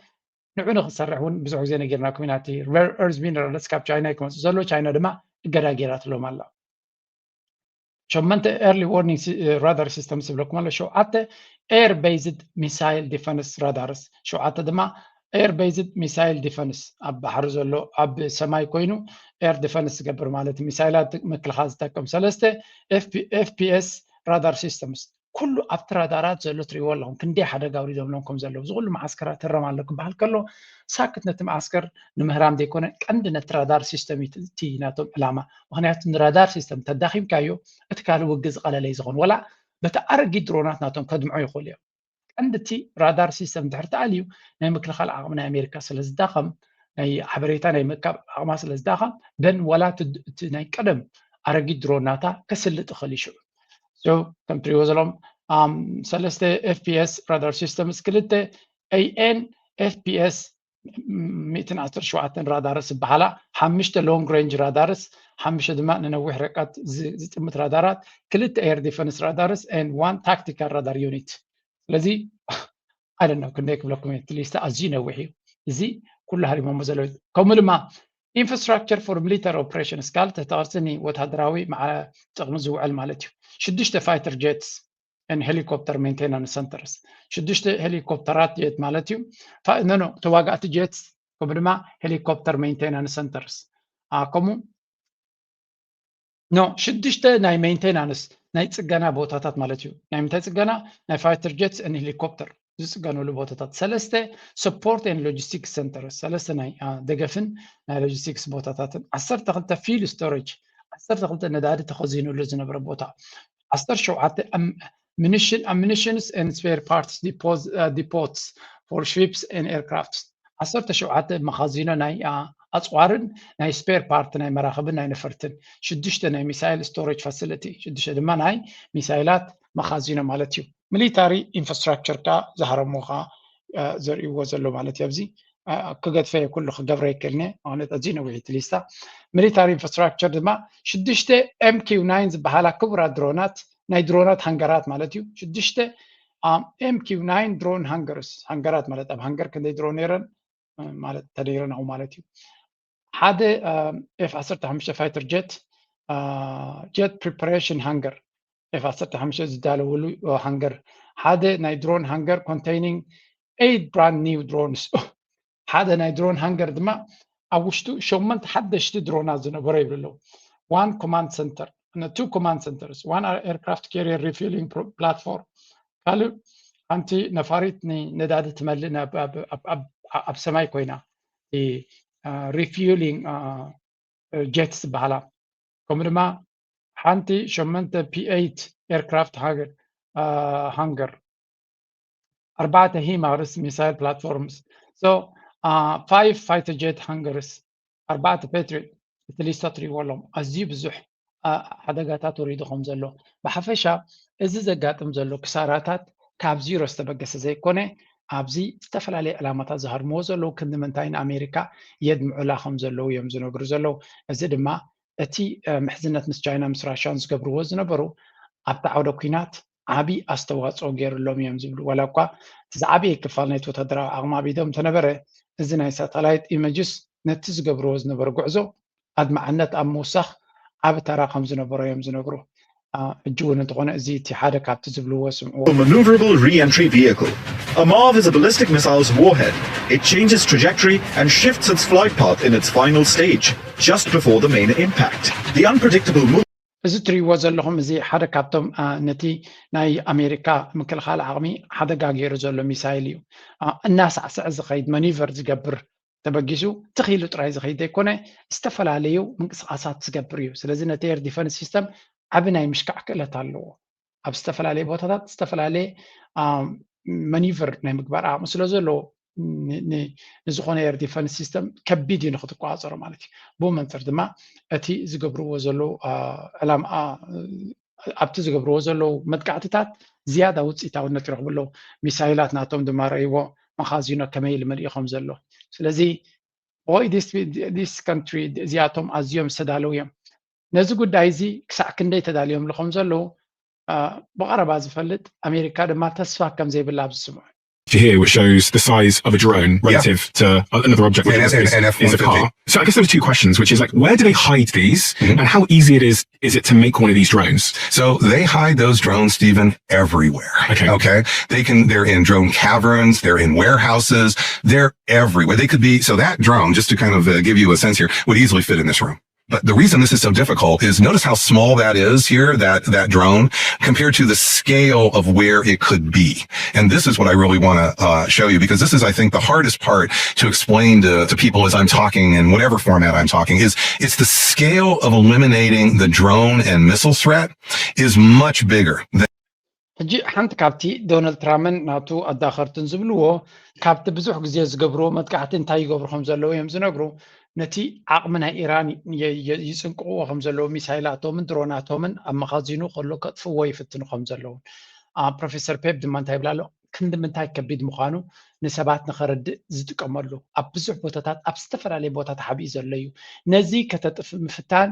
ንዑ ንክትሰርሕ እውን ብዙሕ ግዜ ነጊርናኩም ኢና። እቲ rare earth minerals ካብ ቻይና እዩ ክመፅእ ዘሎ። ቻይና ድማ እገዳ ገይራትሎም ኣላ። ሸመንተ early warning radar systems ይብለኩም ኣሎ። ሸውዓተ air based missile defense radars፣ ሸውዓተ ድማ air based missile defense ኣብ ባሕሪ ዘሎ ኣብ ሰማይ ኮይኑ air defense ዝገብር ማለት ሚሳይላት ምክልኻል ዝጠቅም። ሰለስተ FPS radar systems ኩሉ ኣብቲ ራዳራት ዘሎ ትሪእዎ ኣለኹም ክንደይ ሓደጋ ኣውሪዶምሎም ከም ዘለዉ። እዚ ኩሉ መዓስከራት ህረም ኣሎ ክበሃል ከሎ ሳክት ነቲ መዓስከር ንምህራም ዘይኮነ ቀንዲ ነቲ ራዳር ሲስተም እዩ እቲ ናቶም ዕላማ። ምክንያቱ ንራዳር ሲስተም ተዳኺምካዮ እቲ ካልእ ውግእ ዝቐለለ እዩ ዝኾን። ወላ በቲ ኣረጊት ድሮናት ናቶም ከድምዑ ይኽእሉ እዮም። ቀንዲ እቲ ራዳር ሲስተም እንድሕር ተኣልዩ ናይ ምክልኻል ዓቕሚ ናይ ኣሜሪካ ስለ ዝዳኸም ናይ ሓበሬታ ናይ ምእካብ ዓቕማ ስለ ዝዳኸም ደን ዋላ እቲ ናይ ቀደም ኣረጊት ድሮን ናታ ከስልጥ ይኽእል እዩ። ሽዑ ከምትሪእዎ ዘለኹም ሰለስተ ኤፍፒኤስ ራዳር ሲስተምስ፣ ክልተ ኤኤን ኤፍፒኤስ ሚእትን ዓሰርተ ሸውዓተን ራዳርስ ዝበሃላ፣ ሓሙሽተ ሎንግ ሬንጅ ራዳርስ፣ ሓሙሽተ ድማ ንነዊሕ ርቀት ዝጥምት ራዳራት፣ ክልተ ኤር ዲፈንስ ራዳርስ ኤንድ ዋን ታክቲካል ራዳር ዩኒት። ስለዚ ኣለ ነው ክንደይ ክብለኩም እቲ ሊስታ ኣዝዩ ነዊሕ እዩ። እዚ ኩሉ ሃሪሞሞ ዘለዉ። ከምኡ ድማ ኢንፍራስትራክቸር ፎር ሚሊተሪ ኦፕሬሽንስ፣ ካል ተተቐርጽኒ ወታደራዊ ማዕረ ጥቕሚ ዝውዕል ማለት እዩ። ሽዱሽተ ፋይተር ጀትስ ን ሄሊኮፕተር ሜንቴናንስ ሰንተርስ፣ ሽዱሽተ ሄሊኮፕተራት ጀት ማለት እዩ። ኖ ተዋጋእቲ ጀትስ፣ ከምኡ ድማ ሄሊኮፕተር ሜንቴናንስ ሰንተርስ፣ ከምኡ ኖ ሽዱሽተ ናይ ሜንቴናንስ ናይ ጽገና ቦታታት ማለት እዩ። ናይ ምንታይ ጽገና? ናይ ፋይተር ጀትስ ን ሄሊኮፕተር ዝጽገነሉ ቦታታት። ሰለስተ ሰፖርት ን ሎጂስቲክስ ሰንተርስ፣ ሰለስተ ናይ ደገፍን ናይ ሎጂስቲክስ ቦታታትን። ዓሰርተ ክልተ ፊል ስቶሬጅ፣ ዓሰርተ ክልተ ነዳዲ ተኸዚኑሉ ዝነበረ ቦታ። ዓሰርተ ሸውዓተ ሚኒሽን ኣሚኒሽንስ ን ስፔር ፓርትስ ዲፖትስ ፎር ሺፕስ ን ኤርክራፍትስ። ዓሰርተ ሸውዓተ መኻዚኖ ናይ ኣጽዋርን ናይ ስፔር ፓርት ናይ መራኽብን ናይ ነፈርትን። ሽዱሽተ ናይ ሚሳይል ስቶሬጅ ፋሲሊቲ፣ ሽዱሽተ ድማ ናይ ሚሳይላት መኻዚኖ ማለት እዩ። ሚሊታሪ ኢንፍራስትራክቸር ካ ዝሃረሞ ካ ዘርእይዎ ዘሎ ማለት እዩ። ኣብዚ ክገድፈ ኩሉ ክገብረ ይክእልኒ ማለት ኣዝዩ ነዊሕ እቲ ሊስታ። ሚሊታሪ ኢንፍራስትራክቸር ድማ ሽዱሽተ ኤምኪው ናይን ዝበሃላ ክቡራት ድሮናት፣ ናይ ድሮናት ሃንገራት ማለት እዩ። ሽዱሽተ ኤምኪው ናይን ድሮን ሃንገርስ፣ ሃንገራት ማለት ኣብ ሃንገር ክንደይ ድሮን ነይረን ማለት ተደይረን ኣው ማለት እዩ። ሓደ ኤፍ ዓሰርተ ሓሙሽተ ፋይተር ጀት፣ ጀት ፕሪፓሬሽን ሃንገር፣ ኤፍ ዓሰርተ ሓሙሽተ ዝዳለወሉ ሃንገር። ሓደ ናይ ድሮን ሃንገር ኮንቴይኒንግ ኤይት ብራንድ ኒው ድሮንስ። ሓደ ናይ ድሮን ሃንገር ድማ ኣብ ውሽጡ ሸመንተ ሓደሽቲ ድሮናት ዝነበሮ ይብሉ ኣለዉ። ዋን ኮማንድ ሰንተር፣ ቱ ኮማንድ ሰንተርስ፣ ዋን ኤርክራፍት ካሪየር ሪፊሊንግ ፕላትፎርም፣ ካልእ ሓንቲ ነፋሪት ንነዳዲ ትመልእ ኣብ ሰማይ ኮይና ሪፊሊንግ ጀትስ ዝበሃላ፣ ከምኡ ድማ ሓንቲ ሸመንተ ፒ ኤይት ኤርክራፍት ሃንገር፣ ኣርባዕተ ሂማርስ ሚሳይል ፕላትፎርምስ፣ ፋይቭ ፋይተር ጀት ሃንገርስ፣ ኣርባዕተ ፓትሪዮት። እቲ ሊስታ ትሪእዎ ኣለኹም ኣዝዩ ብዙሕ ሓደጋታት ወሪዱ ከም ዘሎ። ብሓፈሻ እዚ ዘጋጥም ዘሎ ክሳራታት ካብ ዚሮ ዝተበገሰ ዘይኮነ፣ ኣብዚ ዝተፈላለየ ዕላማታት ዝሃርምዎ ዘለዉ ክንዲ ምንታይ ንኣሜሪካ የድምዑላ ከም ዘለዉ እዮም ዝነግሩ ዘለዉ። እዚ ድማ እቲ ምሕዝነት ምስ ቻይና ምስ ራሽያን ዝገብርዎ ዝነበሩ ኣብቲ ዓውደ ኲናት ዓብዪ ኣስተዋፅኦ ገይሩሎም እዮም ዝብሉ። ዋላ እኳ እቲ ዝዓበየ ክፋል ናይቲ ወታደራዊ ዓቕሚ ኣብ ኢዶም እንተነበረ፣ እዚ ናይ ሳተላይት ኢመጅስ ነቲ ዝገብርዎ ዝነበሩ ጉዕዞ ኣድማዕነት ኣብ ምውሳኽ ዓቢ ተራ ከም ዝነበሮ እዮም ዝነግሩ። ሕጂ እውን እንተኾነ እዚ እቲ ሓደ ካብቲ ዝብልዎ ስምዕዎ። Maneuverable re-entry vehicle. A MAV is a ballistic missile's warhead. It changes trajectory and shifts its flight path in its final stage, just before the main impact. The unpredictable movement እዚ ትሪእዎ ዘለኹም እዚ ሓደ ካብቶም ነቲ ናይ ኣሜሪካ ምክልኻል ዓቕሚ ሓደጋ ገይሩ ዘሎ ሚሳይል እዩ። እናሳዕስዐ ዝኸይድ መኒቨር ዝገብር ተበጊሱ ትኽ ኢሉ ጥራይ ዝኸይድ ዘይኮነ ዝተፈላለዩ ምንቅስቃሳት ዝገብር እዩ። ስለዚ ነቲ ኤር ዲፈንስ ሲስተም ዓቢ ናይ ምሽካዕ ክእለት ኣለዎ። ኣብ ዝተፈላለየ ቦታታት ዝተፈላለየ መኒቨር ናይ ምግባር ዓቕሚ ስለ ዘለዎ ንዝኾነ ኤር ዲፈንስ ሲስተም ከቢድ እዩ ንክትቆፃፀሮ ማለት እዩ። ብኡ መንፅር ድማ እቲ ዝገብርዎ ዘለዉ ዕላማ ኣብቲ ዝገብርዎ ዘለዉ መጥቃዕትታት ዝያዳ ውፅኢታውነት ይረኽቡ ኣለዉ። ሚሳይላት ናቶም ድማ ረእይዎ መኻዚኖ ከመይ ኢሉ መሊኡ ከም ዘሎ። ስለዚ ኦይ ዲስ ካንትሪ እዚኣቶም ኣዝዮም ዝተዳለዉ እዮም። ነዚ ጉዳይ እዚ ክሳዕ ክንደይ ተዳልዮምሉ ከም ዘለዉ ብቐረባ ዝፈልጥ ኣሜሪካ ድማ ተስፋ ከም ዘይብላ ኣብ ዝስምዑ to here, which shows the size of a drone relative yeah. to another object, which is, is, is, a car. So I guess there are two questions, which is like, where do they hide these, mm-hmm. and how easy it is is it to make one of these drones? So they hide those drones, Stephen, everywhere. Okay. Okay. They can. They're in drone caverns. They're in warehouses. They're everywhere. They could be. So that drone, just to kind of uh, give you a sense here, would easily fit in this room. But the reason this is so difficult is notice how small that is here, that, that drone, compared to the scale of where it could be. And this is what I really want to uh, show you, because this is, I think, the hardest part to explain to, to people as I'm talking in whatever format I'm talking is it's the scale of eliminating the drone and missile threat is much bigger than ሕጂ ሓንቲ ካብቲ ዶናልድ ትራምፕን ናቱ ኣዳኸርትን ዝብልዎ፣ ካብቲ ብዙሕ ግዜ ዝገብርዎ መጥቃዕቲ እንታይ ይገብሩ ከም ዘለዉ እዮም ዝነግሩ። ነቲ ዓቕሚ ናይ ኢራን የ- የ- ይጽንቅቕዎ ከም ዘለዉ፣ ሚሳይላቶምን ድሮናቶምን ኣብ መኻዚኑ ከሎ ከጥፍዎ ይፍትኑ ከም ዘለዉን። ፕሮፌሰር ፔፕ ድማ እንታይ ይብላ ኣሎ? ክንዲ ምንታይ ከቢድ ምዃኑ ንሰባት ንኸረድእ ዝጥቀመሉ፣ ኣብ ብዙሕ ቦታታት ኣብ ዝተፈላለየ ቦታ ተሓቢኡ ዘሎ እዩ። ነዚ ከተጥፍእ ምፍታን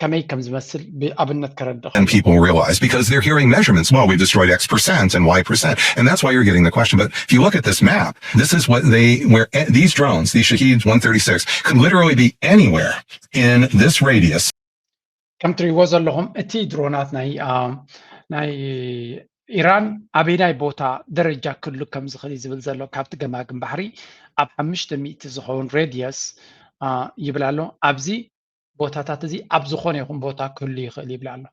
ከመይ ከም ዝመስል ብኣብነት ከረድእ and people realize because they're hearing measurements. Well, we've destroyed X percent and Y percent. And that's why you're getting the question. But if you look at this map, this is what they, where these drones, these Shahed one thirty-six, could literally be anywhere in this radius. ከም ትሪእዎ ዘለኹም እቲ ድሮናት ናይ ናይ ኢራን ኣበይናይ ቦታ ደረጃ ክህሉ ከም ዝኽእል ዝብል ዘሎ ካብቲ ገማግም ባሕሪ ኣብ ሓሙሽተ ሚእቲ ዝኸውን ሬድየስ ይብል ኣሎ። ኣብዚ ቦታታት እዚ ኣብ ዝኾነ ይኹን ቦታ ክህሉ ይኽእል ይብል ኣሎ።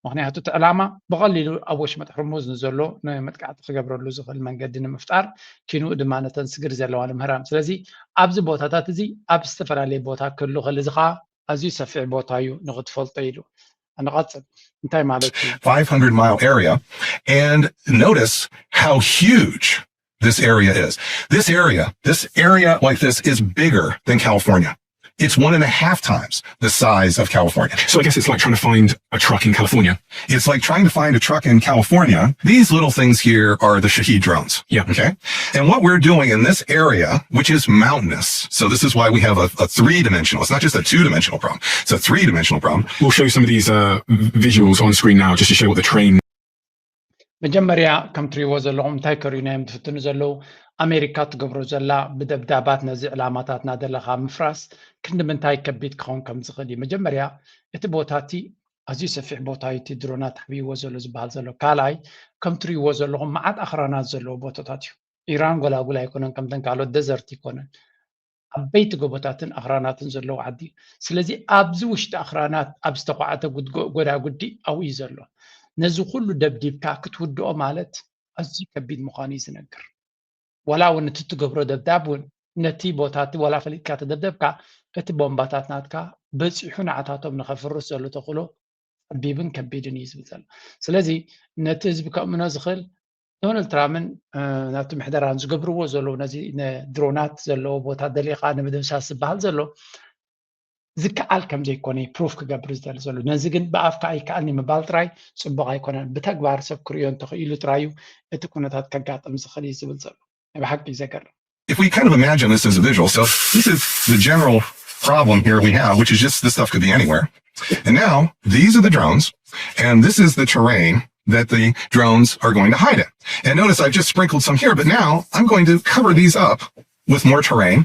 ምክንያቱ እቲ ዕላማ ብቐሊሉ ኣብ ወሽመጥ ሕርሙዝ ንዘሎ ንመጥቃዕቲ ክገብረሉ ዝኽእል መንገዲ ንምፍጣር፣ ኪንኡ ድማ ነተን ስግር ዘለዋ ንምህራም። ስለዚ ኣብዚ ቦታታት እዚ ኣብ ዝተፈላለየ ቦታ ክህሉ ይኽእል። እዚ ከዓ ኣዝዩ ሰፊሕ ቦታ እዩ ንኽትፈልጦ ኢሉ። ንቐጽል። እንታይ ማለት እዩ? five hundred mile area. And notice how huge this area is. This area, this area like this is bigger than California. It's one and a half times the size of California. So I guess it's like trying to find a truck in California. It's like trying to find a truck in California. These little things here are the Shahed drones. Yeah. Okay. And what we're doing in this area, which is mountainous, so this is why we have a, a three dimensional, it's not just a two dimensional problem, it's a three dimensional problem. We'll show you some of these uh, visuals on screen now just to show what the terrain መጀመርያ ከም ትሪእዎ ዘለኹም እንታይ ከርእዩና እዮም ዝፍትኑ ዘለዉ? ኣሜሪካ ትገብሮ ዘላ ብደብዳባት ነዚ ዕላማታትና ዘለኻ ምፍራስ ክንዲ ምንታይ ከቢድ ክኸውን ከም ዝኽእል እዩ። መጀመርያ እቲ ቦታ እቲ ኣዝዩ ሰፊሕ ቦታ እዩ፣ እቲ ድሮናት ተሓቢእዎ ዘሎ ዝበሃል ዘሎ። ካልኣይ ከም ትሪእዎ ዘለኹም መዓት ኣኽራናት ዘለዎ ቦታታት እዩ። ኢራን ጎላጉል ኣይኮነን፣ ከምተን ካልኦት ደዘርት ይኮነን። ዓበይቲ ጎቦታትን ኣኽራናትን ዘለዎ ዓዲ እዩ። ስለዚ ኣብዚ ውሽጢ ኣኽራናት ኣብ ዝተኳዕተ ጎዳጉዲ ኣብኡ እዩ ዘሎ። ነዚ ኩሉ ደብዲብካ ክትውድኦ ማለት ኣዝዩ ከቢድ ምዃኑ እዩ ዝነግር። ዋላ እውን እቲ ትገብሮ ደብዳብ እውን ነቲ ቦታ እቲ ዋላ ፈሊጥካ ተደብደብካ እቲ ቦምባታት ናትካ በፂሑ ንዓታቶም ንኸፍርስ ዘሎ ተኽእሎ ጸቢብን ከቢድን እዩ ዝብል ዘሎ። ስለዚ ነቲ ህዝቢ ከእምኖ ዝኽእል ዶናልድ ትራምፕን ናቱ ምሕደራን ዝገብርዎ ዘለዉ ነዚ ድሮናት ዘለዎ ቦታ ደሊኻ ንምድምሳስ ዝበሃል ዘሎ ዝከኣል ከም ዘይኮነ ፕሩፍ ክገብር ዝደሊ ዘሎ። ነዚ ግን ብኣፍካ ኣይከኣልን ምባል ጥራይ ጽቡቕ ኣይኮነን። ብተግባር ሰብ ክርእዮ እንተኽኢሉ ጥራይ እዩ እቲ ኩነታት ከጋጥም ዝኽእል እዩ ዝብል ዘሎ። ናይ ብሓቂ ዘገርም። If we kind of imagine this as a visual, so this is the general problem here we have, which is just this stuff could be anywhere. And now these are the drones, and this is the terrain that the drones are going to hide in. And notice I've just sprinkled some here, but now I'm going to cover these up with more terrain.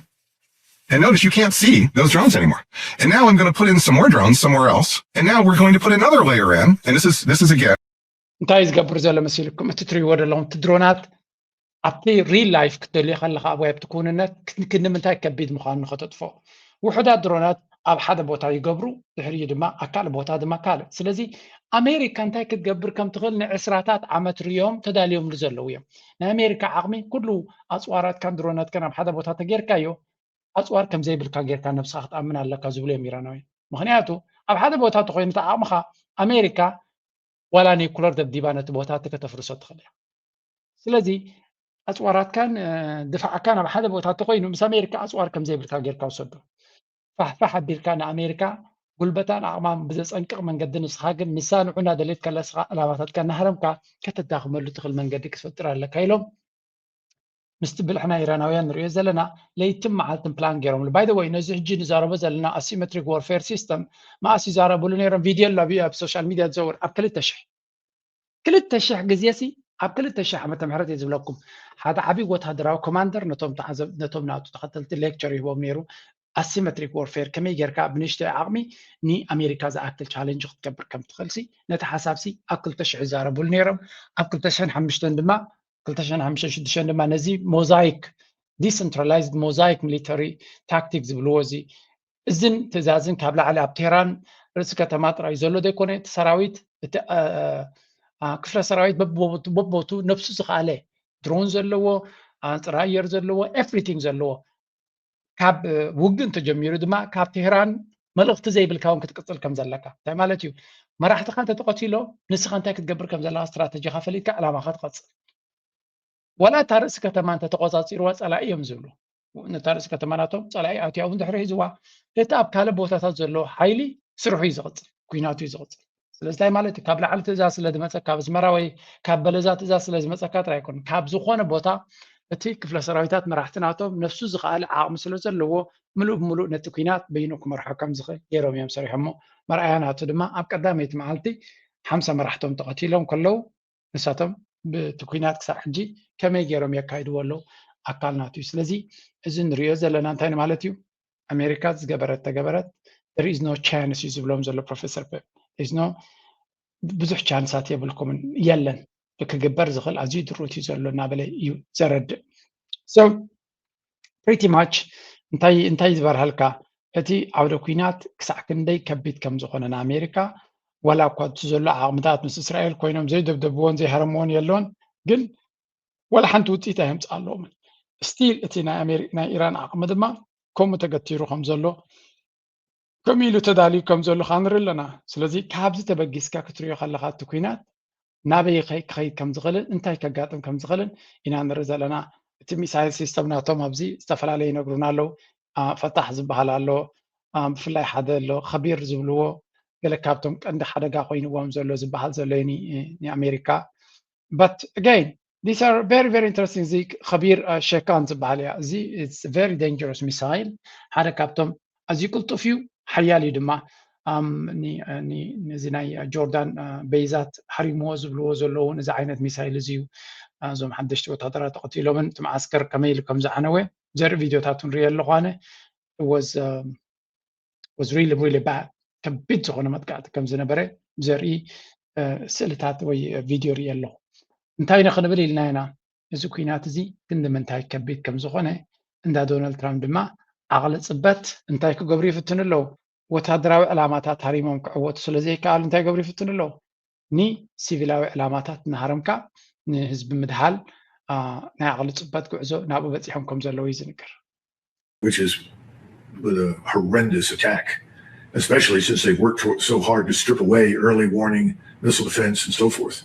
And notice you can't see those drones anymore. And now I'm going to put in some more drones somewhere else. And now we're going to put another layer in. And this is this is again. እንታይ እዩ ዝገብር ዘሎ መሲልኩም? እቲ ትሪእዎ ዘለኹም እቲ ድሮናት ኣብቲ ሪል ላይፍ ክትደልዮ ከለኻ ኣብ ኣብቲ ክውንነት ክንዲ ምንታይ ከቢድ ምዃኑ ንኸተጥፍኦ። ውሑዳት ድሮናት ኣብ ሓደ ቦታ ይገብሩ፣ ድሕሪኡ ድማ ኣብ ካልእ ቦታ ድማ ካልእ። ስለዚ ኣሜሪካ እንታይ ክትገብር ከም ትኽእል ንዕስራታት ዓመት ርዮም ተዳልዮምሉ ዘለዉ እዮም። ናይ ኣሜሪካ ዓቕሚ ኩሉ ኣፅዋራትካን ድሮናትካን ኣብ ሓደ ቦታ ተጌርካዮ ኣፅዋር ከም ዘይብልካ ጌርካ ነብስኻ ክትኣምን ኣለካ ዝብሉ እዮም ኢራናውያን። ምኽንያቱ ኣብ ሓደ ቦታ ተኾይኑ እቲ ዓቕምኻ ኣሜሪካ ዋላ ኒኩለር ደብዲባ ነቲ ቦታ እቲ ከተፍርሶ ትኽእል እያ። ስለዚ ኣፅዋራትካን ድፋዕካን ኣብ ሓደ ቦታ ተኮይኑ ምስ ኣሜሪካ ኣፅዋር ከም ዘይብልካ ጌርካ ውሰዶ። ፋሕፋሕ ኣቢልካ ንኣሜሪካ ጉልበታን ዓቕማን ብዘፀንቅቕ መንገዲ ንስኻ ግን ንሳ ንዑ እናደለየት ከላ ንስኻ ዕላማታትካ እናሃረምካ ከተዳኽመሉ ትኽእል መንገዲ ክትፈጥር ኣለካ ኢሎም ምስቲ ብልሕና ኢራናውያን ንሪኦ ዘለና ለይትን መዓልትን ፕላን ገይሮምሉ። By the way ነዚ ሕጂ ንዛረቦ ዘለና asymmetric warfare system መኣስ ይዛረብሉ ነይሮም። ቪድዮ ኣሎ ኣብዩ ኣብ ሶሻል ሚድያ ዝዘውር ኣብ ክልተ ሽሕ ክልተ ሽሕ ግዜ ሲ ኣብ ክልተ ሽሕ ዓመተ ምህረት እየ ዝብለኩም ሓደ ዓብዪ ወታደራዊ ኮማንደር ነቶም ተዓዘብ ነቶም ናቱ ተኸተልቲ ሌክቸር ይህቦም ነይሩ። Asymmetric warfare ከመይ ጌርካ ብንእሽተይ ዓቕሚ ንኣሜሪካ ዝኣክል ቻለንጅ ክትገብር ከም ትኽእል ሲ ነቲ ሓሳብ ሲ ኣብ ክልተ ሽሕ ይዛረብሉ ነይሮም። ኣብ ክልተ ሽሕን ሓሙሽተን ድማ ክልተ ሽሕን ሓሙሽተን ሽዱሽተን ድማ ነዚ ሞዛይክ decentralized mosaic military tactic ዝብልዎ እዚ እዝን ትእዛዝን ካብ ላዕሊ ኣብ ቴህራን ርእሲ ከተማ ጥራይ ዘሎ ዘይኮነ እቲ ሰራዊት እቲ ክፍለ ሰራዊት በቦቱ ነብሱ ዝኸኣለ ድሮን ዘለዎ ኣንፅር ኣየር ዘለዎ ኤቭሪቲንግ ዘለዎ ካብ ውግእ እንተጀሚሩ ድማ ካብ ቴህራን መልእኽቲ ዘይብልካ እውን ክትቅፅል ከም ዘለካ እንታይ ማለት እዩ? መራሕትኻ እንተተቐቲሎም ንስኻ እንታይ ክትገብር ከም ዘለካ ስትራተጂኻ ፈሊጥካ ዕላማኻ ትቐፅል። ዋላ እታ ርእሲ ከተማ እንተተቆፃፂርዋ ፀላኢ እዮም ዝብሉ። ነታ ርእሲ ከተማ ናቶም ፀላኢ ኣትያ እውን ድሕሪ ሒዝዋ እቲ ኣብ ካልእ ቦታታት ዘሎ ሓይሊ ስርሑ እዩ ዝቕፅል፣ ኩናቱ እዩ ዝቕፅል። ስለዚ እንታይ ማለት እዩ? ካብ ላዕሊ ትእዛዝ ስለ ዝመፀካ፣ ካብ ኣስመራ ወይ ካብ በለዛ ትእዛዝ ስለ ዝመፀካ ጥራይ ኣይኮነን። ካብ ዝኾነ ቦታ እቲ ክፍለ ሰራዊታት መራሕቲ ናቶም ነፍሱ ዝኸኣለ ዓቕሚ ስለ ዘለዎ ምሉእ ብምሉእ ነቲ ኩናት በይኑ ክመርሖ ከም ዝኽእል ገይሮም እዮም ሰሪሖሞ። መርኣያ ናቱ ድማ ኣብ ቀዳመይቲ መዓልቲ ሓምሳ መራሕቶም ተቐቲሎም ከለዉ ንሳቶም ብቲ ኩናት ክሳብ ሕጂ ከመይ ገይሮም የካይድዎ ኣለዉ ኣካል ናቱ እዩ። ስለዚ እዚ ንሪኦ ዘለና እንታይ ማለት እዩ? ኣሜሪካ ዝገበረት ተገበረት there is no chance እዩ ዝብሎም ዘሎ ፕሮፌሰር ፔፕ። There is no ብዙሕ ቻንሳት የብልኩምን የለን ክግበር ዝኽእል ኣዝዩ ድሩት እዩ ዘሎ እናበለ እዩ ዘረድእ። So pretty much እንታይ እንታይ ዝበርሃልካ እቲ ዓውደ ኩናት ክሳዕ ክንደይ ከቢድ ከም ዝኾነ ንኣሜሪካ ዋላ እኳ እቲ ዘሎ ዓቕምታት ምስ እስራኤል ኮይኖም ዘይደብደብዎን ዘይሃረምዎን የሎን ግን ዋላ ሓንቲ ውፅኢት ኣየምፅኣለዎምን። ስቲል እቲ ናይ ኣሜሪ ናይ ኢራን ዓቕሚ ድማ ከምኡ ተገቲሩ ከም ዘሎ ከምኡ ኢሉ ተዳልዩ ከም ዘሎ ከዓ ንርኢ ኣለና። ስለዚ ካብዚ ተበጊስካ ክትሪኦ ከለካ እቲ ኩናት ናበይ ከይ- ክኸይድ ከም ዝኽእልን እንታይ ከጋጥም ከም ዝኽእልን ኢና ንርኢ ዘለና። እቲ ሚሳይል ሲስተም ናቶም ኣብዚ ዝተፈላለዩ ይነግሩና ኣለዉ። አ፣ ፈታሕ ዝበሃል ኣሎ። አ፣ ብፍላይ ሓደ ኣሎ ከቢር ዝብልዎ ገለ ካብቶም ቀንዲ ሓደጋ ኮይንዎም ዘሎ ዝበሃል ዘሎ እዩ ኒ- ንኣሜሪካ። But again these are very very interesting። እዚ ከቢር አ፣ ሸካን ዝበሃል እያ። እዚ it's very dangerous missile ሓደ ካብቶም ኣዝዩ ቅልጡፍ እዩ፣ ሓያል እዩ ድማ። ኣም፣ ኒ- ኒ- ነዚ ናይ ጆርዳን አ፣ በይዛት ሃሪምዎ ዝብልዎ ዘለዉ እውን እዚ ዓይነት ሚሳይል እዚ እዩ። አ፣ እዞም ሓደሽቲ ወታደራት ተቐቲሎምን እቲ መዓስከር ከመይ ኢሉ ከም ዝዓነወ ዘርኢ ቪድዮታት ንሪኦ ኣለኹ ኣነ። Was um, was really really bad። ከቢድ ዝኾነ መጥቃዕቲ ከም ዝነበረ ዘርኢ አ፣ ስእልታት ወይ ቪድዮ ርኢ ኣለኹ። እንታይ ኢና ክንብል ኢልና ኢና? እዚ ኩናት እዚ ክንዲ ምንታይ ከቢድ ከም ዝኾነ እንዳ ዶናልድ ትራምፕ ድማ ዓቕሊ ፅበት እንታይ ክገብሩ ይፍትኑ ኣለዉ? ወታደራዊ ዕላማታት ሃሪሞም ክዕወቱ ስለ ዘይከኣሉ እንታይ ገብሩ ይፍትኑ ኣለዉ? ንሲቪላዊ ዕላማታት እናሃረምካ ንህዝቢ ምድሃል አ፣ ናይ ዓቕሊ ፅበት ጉዕዞ ናብኡ በፂሖም ከም ዘለዉ እዩ ዝንገር። which is with a horrendous attack, especially since they've worked to- so hard to strip away early warning, missile defense, and so forth.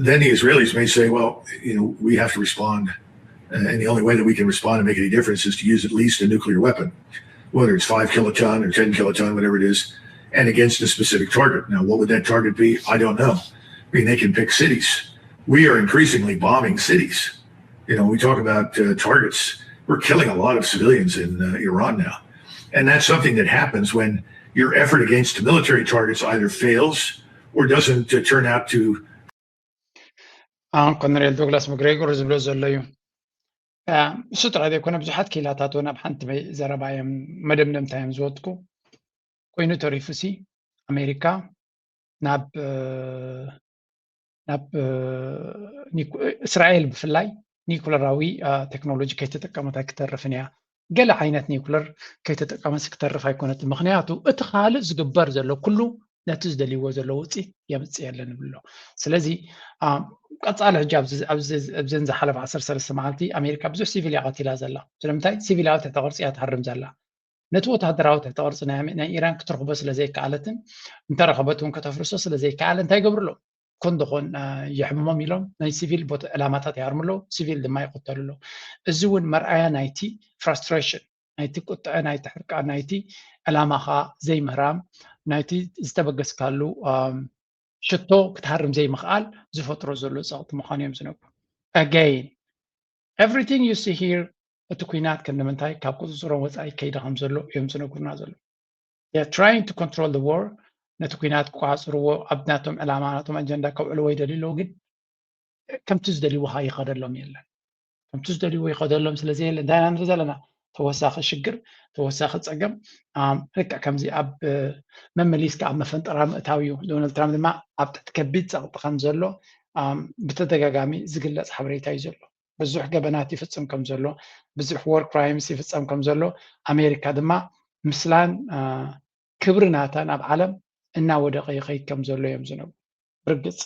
Then the Israelis may say, well, you know, we have to respond. Uh, and the only way that we can respond and make any difference is to use at least a nuclear weapon, whether it's five kiloton or ten kiloton, whatever it is, and against a specific target. Now, what would that target be? I don't know. I mean, they can pick cities. We are increasingly bombing cities. You know, we talk about uh, targets. We're killing a lot of civilians in uh, Iran now. And that's something that happens when your effort against military targets either fails or doesn't uh, turn out to ኣሁን ኮነሬል ዶግላስ መግሬጎር ዝብሎ ዘሎ እዩ። እሱ ጥራይ ዘይኮነ ብዙሓት ክኢላታት እውን ኣብ ሓንቲ ዘረባ እዮም መደምደምታ እዮም ዝወጥቁ። ኮይኑ ተሪፉ ሲ ኣሜሪካ ናብ ናብ እስራኤል ብፍላይ ኒኩለራዊ ቴክኖሎጂ ከይተጠቀመት ኣይክተርፍን እያ። ገለ ዓይነት ኒኩለር ከይተጠቀመት ክተርፍ ኣይኮነትን። ምክንያቱ እቲ ካልእ ዝግበር ዘሎ ኩሉ ነቲ ዝደልይዎ ዘሎ ውፅኢት የምፅእ የለን ይብሎ። ስለዚ ቀፃሊ ሕጂ ኣብዘን ዝሓለፈ ዓሰርተ ሰለስተ መዓልቲ ኣሜሪካ ብዙሕ ሲቪል እያ ቀቲላ ዘላ። ስለምንታይ? ሲቪላዊ ትሕተ ቅርፂ እያ ትሃርም ዘላ። ነቲ ወታደራዊ ትሕተ ቅርፂ ናይ ኢራን ክትረኽቦ ስለ ዘይከኣለትን እንተረኸበት እውን ከተፍርሶ ስለ ዘይከኣለ እንታይ ይገብሩ ኣለዉ? ኮን ደኾን የሕምሞም ኢሎም ናይ ሲቪል ዕላማታት ይሃርሙ ኣለዉ፣ ሲቪል ድማ ይቕተሉ ኣለዉ። እዚ እውን መርኣያ ናይቲ ፍራስትሬሽን ናይቲ ቁጥዐ ናይቲ ሕርቃን ናይቲ ዕላማኻ ዘይምህራም ናይቲ ዝተበገስካሉ ሽቶ ክትሃርም ዘይምኽኣል ዝፈጥሮ ዘሎ ፀቕጢ ምዃኑ እዮም ዝነግሩ። Again everything you see here እቲ ኩናት ክንዲ ምንታይ ካብ ቁፅፅሮም ወፃኢ ከይደ ከም ዘሎ እዮም ዝነግሩና ዘሎ። They're trying to control the war ነቲ ኩናት ክቋፅርዎ ኣብ ናቶም ዕላማ ናቶም ኣጀንዳ ከውዕልዎ ይደልዩ ኣለዉ፣ ግን ከምቲ ዝደልይዎ ከዓ ይኸደሎም የለን። ከምቲ ዝደልይዎ ይኸደሎም ስለ ዘየለ እንታይ ኢና ንርኢ ዘለና? ተወሳኺ ሽግር፣ ተወሳኺ ፀገም። ልክዕ ከምዚ ኣብ መመሊስካ ኣብ መፈንጠራ ምእታው እዩ። ዶናልድ ትራምፕ ድማ ኣብ ትሕቲ ከቢድ ፀቕጢ ከም ዘሎ ብተደጋጋሚ ዝግለፅ ሓበሬታ እዩ ዘሎ። ብዙሕ ገበናት ይፍፅም ከም ዘሎ፣ ብዙሕ war crimes ይፍፀም ከም ዘሎ፣ ኣሜሪካ ድማ ምስላን ክብሪ ናታን ኣብ ዓለም እናወደቐ ይኸይድ ከም ዘሎ እዮም ዝነግሩ። ብርግፅ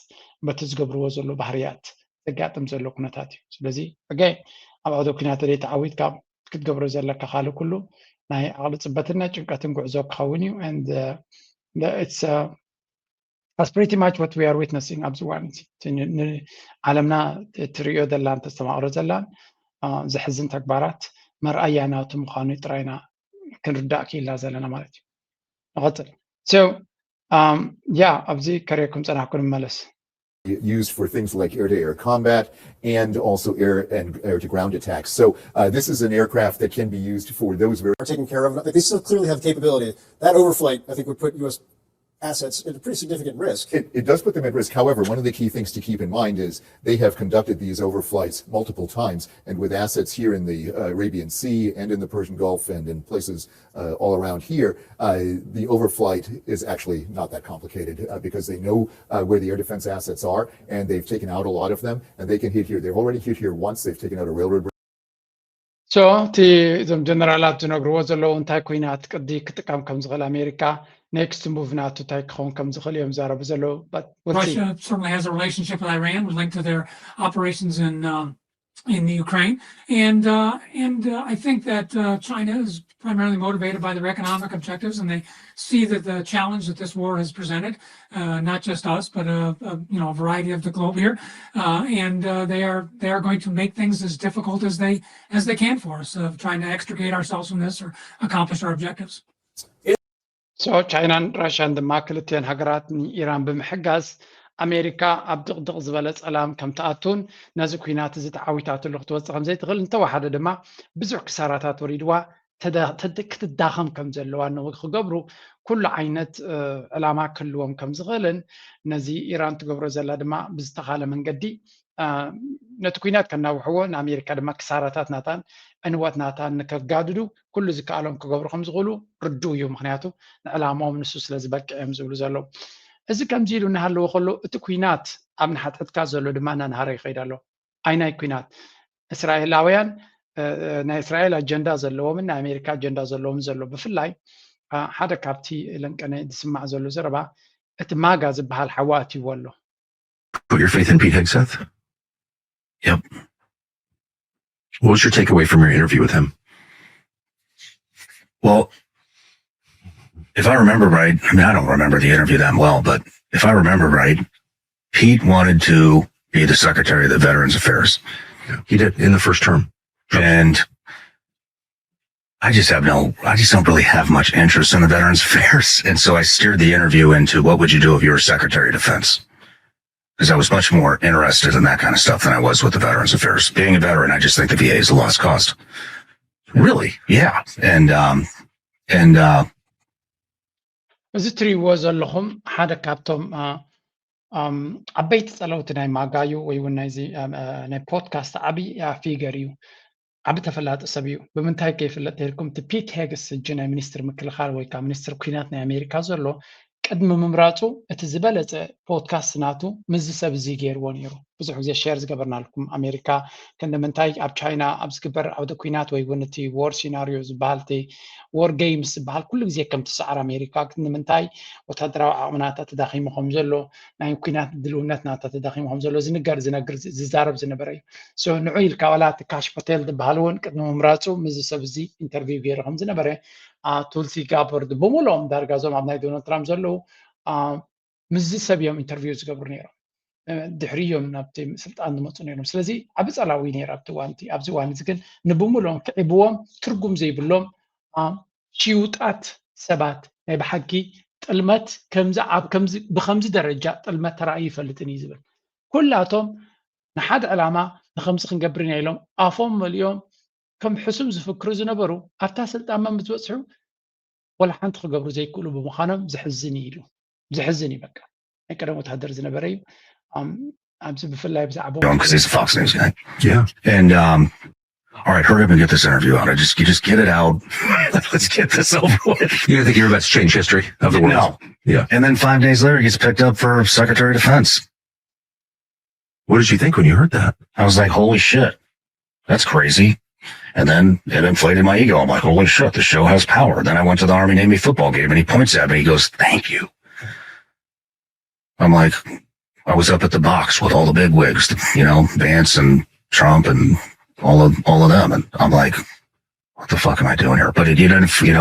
በቲ ዝገብርዎ ዘሎ ባህርያት ዘጋጥም ዘሎ ኩነታት እዩ። ስለዚ ሕጋይ ኣብ ዓውደ ኩናት ተደይ ተዓዊትካ ክትገብሮ ዘለካ ካልእ ኩሉ ናይ ዓቕሊ ፅበትን ናይ ጭንቀትን ጉዕዞ ክኸውን እዩ። And it's as pretty much what we are witnessing ኣብዚ እዋን እዚ። ንዓለምና ትሪኦ ዘላን ተስተማቕሮ ዘላን ዘሕዝን ተግባራት መርኣያ ናቱ ምዃኑ ጥራይና ክንርዳእ ክኢልና ዘለና ማለት እዩ። ንቐፅል። So yeah፣ ኣብዚ ከሪኩም ፀናሕኩ ንመለስ። used for things like air-to-air combat and also air and air-to-ground attacks. So uh, this is an aircraft that can be used for those very are taken care of. They still clearly have the capability. That overflight, I think, would put U S assets at a pretty significant risk. It, it does put them at risk. However, one of the key things to keep in mind is they have conducted these overflights multiple times, and with assets here in the uh, Arabian Sea and in the Persian Gulf and in places uh, all around here, uh, the overflight is actually not that complicated uh, because they know uh, where the air defense assets are, and they've taken out a lot of them, and they can hit here. They've already hit here once. They've taken out a railroad bridge. So እቲ እዞም ጀነራላት ዝነግርዎ ዘለዉ እንታይ ኩናት ቅዲ ክጥቀም ከም ዝኽእል ኣሜሪካ፣ next move ናቱ እንታይ ክኸውን ከም ዝኽእል እዮም ዛረቡ ዘለዉ። But we'll see. Russia certainly has a relationship with Iran, linked to their operations in um, in the Ukraine, and uh, and uh, I think that uh, China is primarily motivated by their economic objectives, and they see that the challenge that this war has presented, uh, not just us, but uh, uh, you know, a variety of the globe here, uh, and uh, they are they are going to make things as difficult as they as they can for us, of trying to extricate ourselves from this or accomplish our objectives. So ቻይናን ራሽያን ድማ ክልቲኦን ሃገራት ንኢራን ብምሕጋዝ ኣሜሪካ ኣብ ድቕድቕ ዝበለ ጸላም ከም ትኣቱን ነዚ ኩናት እዚ ተዓዊታትሉ ክትወጽእ ከም ዘይትኽእል እንተወሓደ ድማ ብዙሕ ክሳራታት ወሪድዋ ክትዳኸም ከም ዘለዋ ንክገብሩ ኩሉ ዓይነት ዕላማ ክህልዎም ከም ዝኽእልን ነዚ ኢራን ትገብሮ ዘላ ድማ ብዝተኻለ መንገዲ ነቲ ኩናት ከናውሕዎ ንኣሜሪካ ድማ ክሳራታት ናታን ዕንወት ናታን ንከጋድዱ ኩሉ ዝከኣሎም ክገብሩ ከም ዝኽእሉ ርዱእ እዩ። ምክንያቱ ንዕላማኦም ንሱ ስለ ዝበቅዕ እዮም ዝብሉ ዘለዉ። እዚ ከምዚ ኢሉ እናሃለወ ከሎ እቲ ኩናት ኣብ ንሓትሕትካ ዘሎ ድማ እናንሃረ ይኸይድ ኣሎ። ኣይናይ ኩናት እስራኤላውያን ናይ እስራኤል ኣጀንዳ ዘለዎምን ናይ ኣሜሪካ ኣጀንዳ ዘለዎም ዘሎ ብፍላይ ሓደ ካብቲ ለንቀነ ዝስማዕ ዘሎ ዘረባ እቲ ማጋ ዝበሃል ሓዋ ኣትይዎ ኣሎ። Put your faith in Pete Hegseth? Yep. What was your takeaway from your interview with him? Well, if I remember right, I mean, I don't remember the interview that well, but if I remember right, Pete wanted to be the secretary of the Veterans Affairs. Yeah, he did in the first term. And I just have no, I just don't really have much interest in the Veterans Affairs. And so I steered the interview into what would you do if you were Secretary of Defense? Because I was much more interested in that kind of stuff than I was with the Veterans Affairs. Being a veteran, I just think the V A is a lost cause. Really? Yeah. And, um, and, uh, እዚ ትሪእዎ ዘለኹም ሓደ ካብቶም ዓበይቲ ጸለውቲ ናይ ማጋዩ ወይ እውን ናይዚ ናይ ፖድካስት ዓብዪ ፊገር እዩ። ዓቢ ተፈላጢ ሰብ እዩ። ብምንታይ ከይፍለጥ ተልኩም እቲ ፒት ሄግስ ሕጂ ናይ ሚኒስትር ምክልኻል ወይ ከዓ ሚኒስትር ኩናት ናይ ኣሜሪካ ዘሎ ቅድሚ ምምራፁ እቲ ዝበለፀ ፖድካስት ናቱ ምስዚ ሰብ እዚ ገይርዎ ነይሩ። ብዙሕ ግዜ ሸር ዝገበርናልኩም ኣሜሪካ ክንዲ ምንታይ ኣብ ቻይና ኣብ ዝግበር ዓውደ ኩናት ወይ እውን እቲ ዎር ሲናሪዮ ዝበሃል እቲ ዎር ጌምስ ዝበሃል ኩሉ ግዜ ከም ትስዓር ኣሜሪካ ክንዲ ምንታይ ወታደራዊ ዓቕሚ ናታ ተዳኺሙ ከም ዘሎ ናይ ኩናት ድልውነት ናታ ተዳኺሙ ከም ዘሎ ዝንገር ዝነግር ዝዛረብ ዝነበረ እዩ። ንዑ ኢልካ ዋላ እቲ ካሽ ፖቴል ዝበሃል እውን ቅድሚ ምምራፁ ምስዚ ሰብ እዚ ኢንተርቪው ገይሩ ከም ዝነበረ ቱልሲ ጋበርድ ብምልኦም ዳርጋ እዞም ኣብ ናይ ዶናልድ ትራምፕ ዘለዉ ምስዚ ሰብ እዮም ኢንተርቪው ዝገብሩ ነይሮም። ድሕሪ እዮም ናብቲ ስልጣን ዝመፁ ነይሮም። ስለዚ ዓቢ ጸላዊ ነይሩ ኣብቲ እዋን እቲ ኣብዚ እዋን እዚ ግን ንብምልኦም ክዕብዎም ትርጉም ዘይብሎም ሽውጣት ሰባት ናይ ብሓቂ ጥልመት ከምዚ ኣብ ከምዚ ብከምዚ ደረጃ ጥልመት ተራእዩ ይፈልጥን እዩ ዝብል ኩላቶም ንሓደ ዕላማ ንከምዚ ክንገብር ኢና ኢሎም ኣፎም መሊኦም ከም ሕሱም ዝፍክሩ ዝነበሩ ኣብታ ስልጣን መም ዝበፅሑ ወላ ሓንቲ ክገብሩ ዘይክእሉ ብምዃኖም ዘሕዝን እዩ ኢሉ ዘሕዝን እዩ በቃ ናይ ቀደም ወታደር ዝነበረ እዩ ኣብዚ ብፍላይ ብዛዕባ because he's a Fox News guy. Yeah. And um, all right, hurry up and get this interview out. I just you just get it out. Let's get this over with. You think you're about to change history of the world? No. Yeah. And then five days later, he gets picked up for Secretary of Defense. What did you think when you heard that? I was like, holy shit, that's crazy. And then it inflated my ego. I'm like, holy shit, the show has power. Then I went to the Army Navy football game and he points at me. He goes, thank you. I'm like, I was up at the box with all the big wigs, you know, Vance and Trump and all of all of them. And I'm like, what the fuck am I doing here? But it, you know,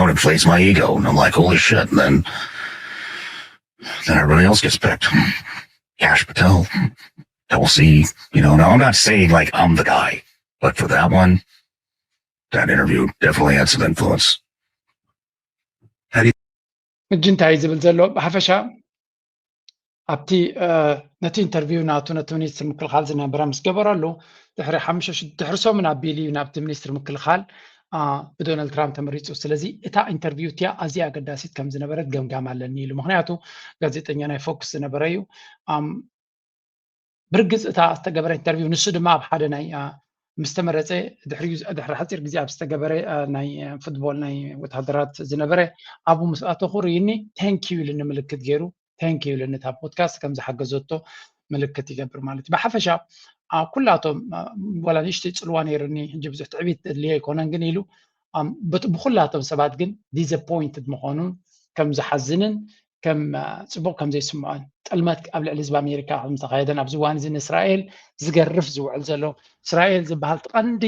it inflates my ego, and I'm like, holy shit. And then, then everybody else gets picked. Yash Patel, Tulsi, you know. Now, I'm not saying like I'm the guy, but for that one, that interview definitely had some influence. ሕጂ እንታይ ዝብል ዘሎ ብሓፈሻ ኣብቲ ነቲ ኢንተርቪው ናቱ ነቲ ሚኒስትር ምክልኻል ዝነበረ ምስ ገበረሉ ድሕሪ ሓሙሽተ ድሕሪ ሰሙን ኣቢሉ እዩ ናብቲ ሚኒስትር ምክልኻል ብዶናልድ ትራምፕ ተመሪፁ። ስለዚ እታ ኢንተርቪው እቲያ ኣዝያ ኣገዳሲት ከም ዝነበረት ገምጋም ኣለኒ ኢሉ። ምክንያቱ ጋዜጠኛ ናይ ፎክስ ዝነበረ እዩ። ብርግፅ እታ ዝተገበረ ኢንተርቪው ንሱ ድማ ኣብ ሓደ ናይ ምስ ተመረፀ ድሕሪ ሓፂር ግዜ ኣብ ዝተገበረ ናይ ፉትቦል ናይ ወታደራት ዝነበረ ኣብኡ ምስ ኣተኹ ርኢኒ ቴንኪዩ ኢልኒ ምልክት ገይሩ ቴንኪዩ ኢልኒ እታ ፖድካስት ከም ዝሓገዘቶ ምልክት ይገብር ማለት እዩ። ብሓፈሻ ኩላቶም ዋላ ንእሽተይ ፅልዋ ነይርኒ ሕጂ ብዙሕ ትዕቢት ዘድልዮ ኣይኮነን ግን ኢሉ ብኩላቶም ሰባት ግን ዲዘፖይንትድ ምዃኑን ከም ዝሓዝንን ከም ፅቡቕ ከም ዘይስምዖን ጥልመት ኣብ ልዕሊ ህዝቢ ኣሜሪካ ከም ዝተኻየደን ኣብዚ እዋን እዚ ንእስራኤል ዝገርፍ ዝውዕል ዘሎ እስራኤል ዝበሃል ቀንዲ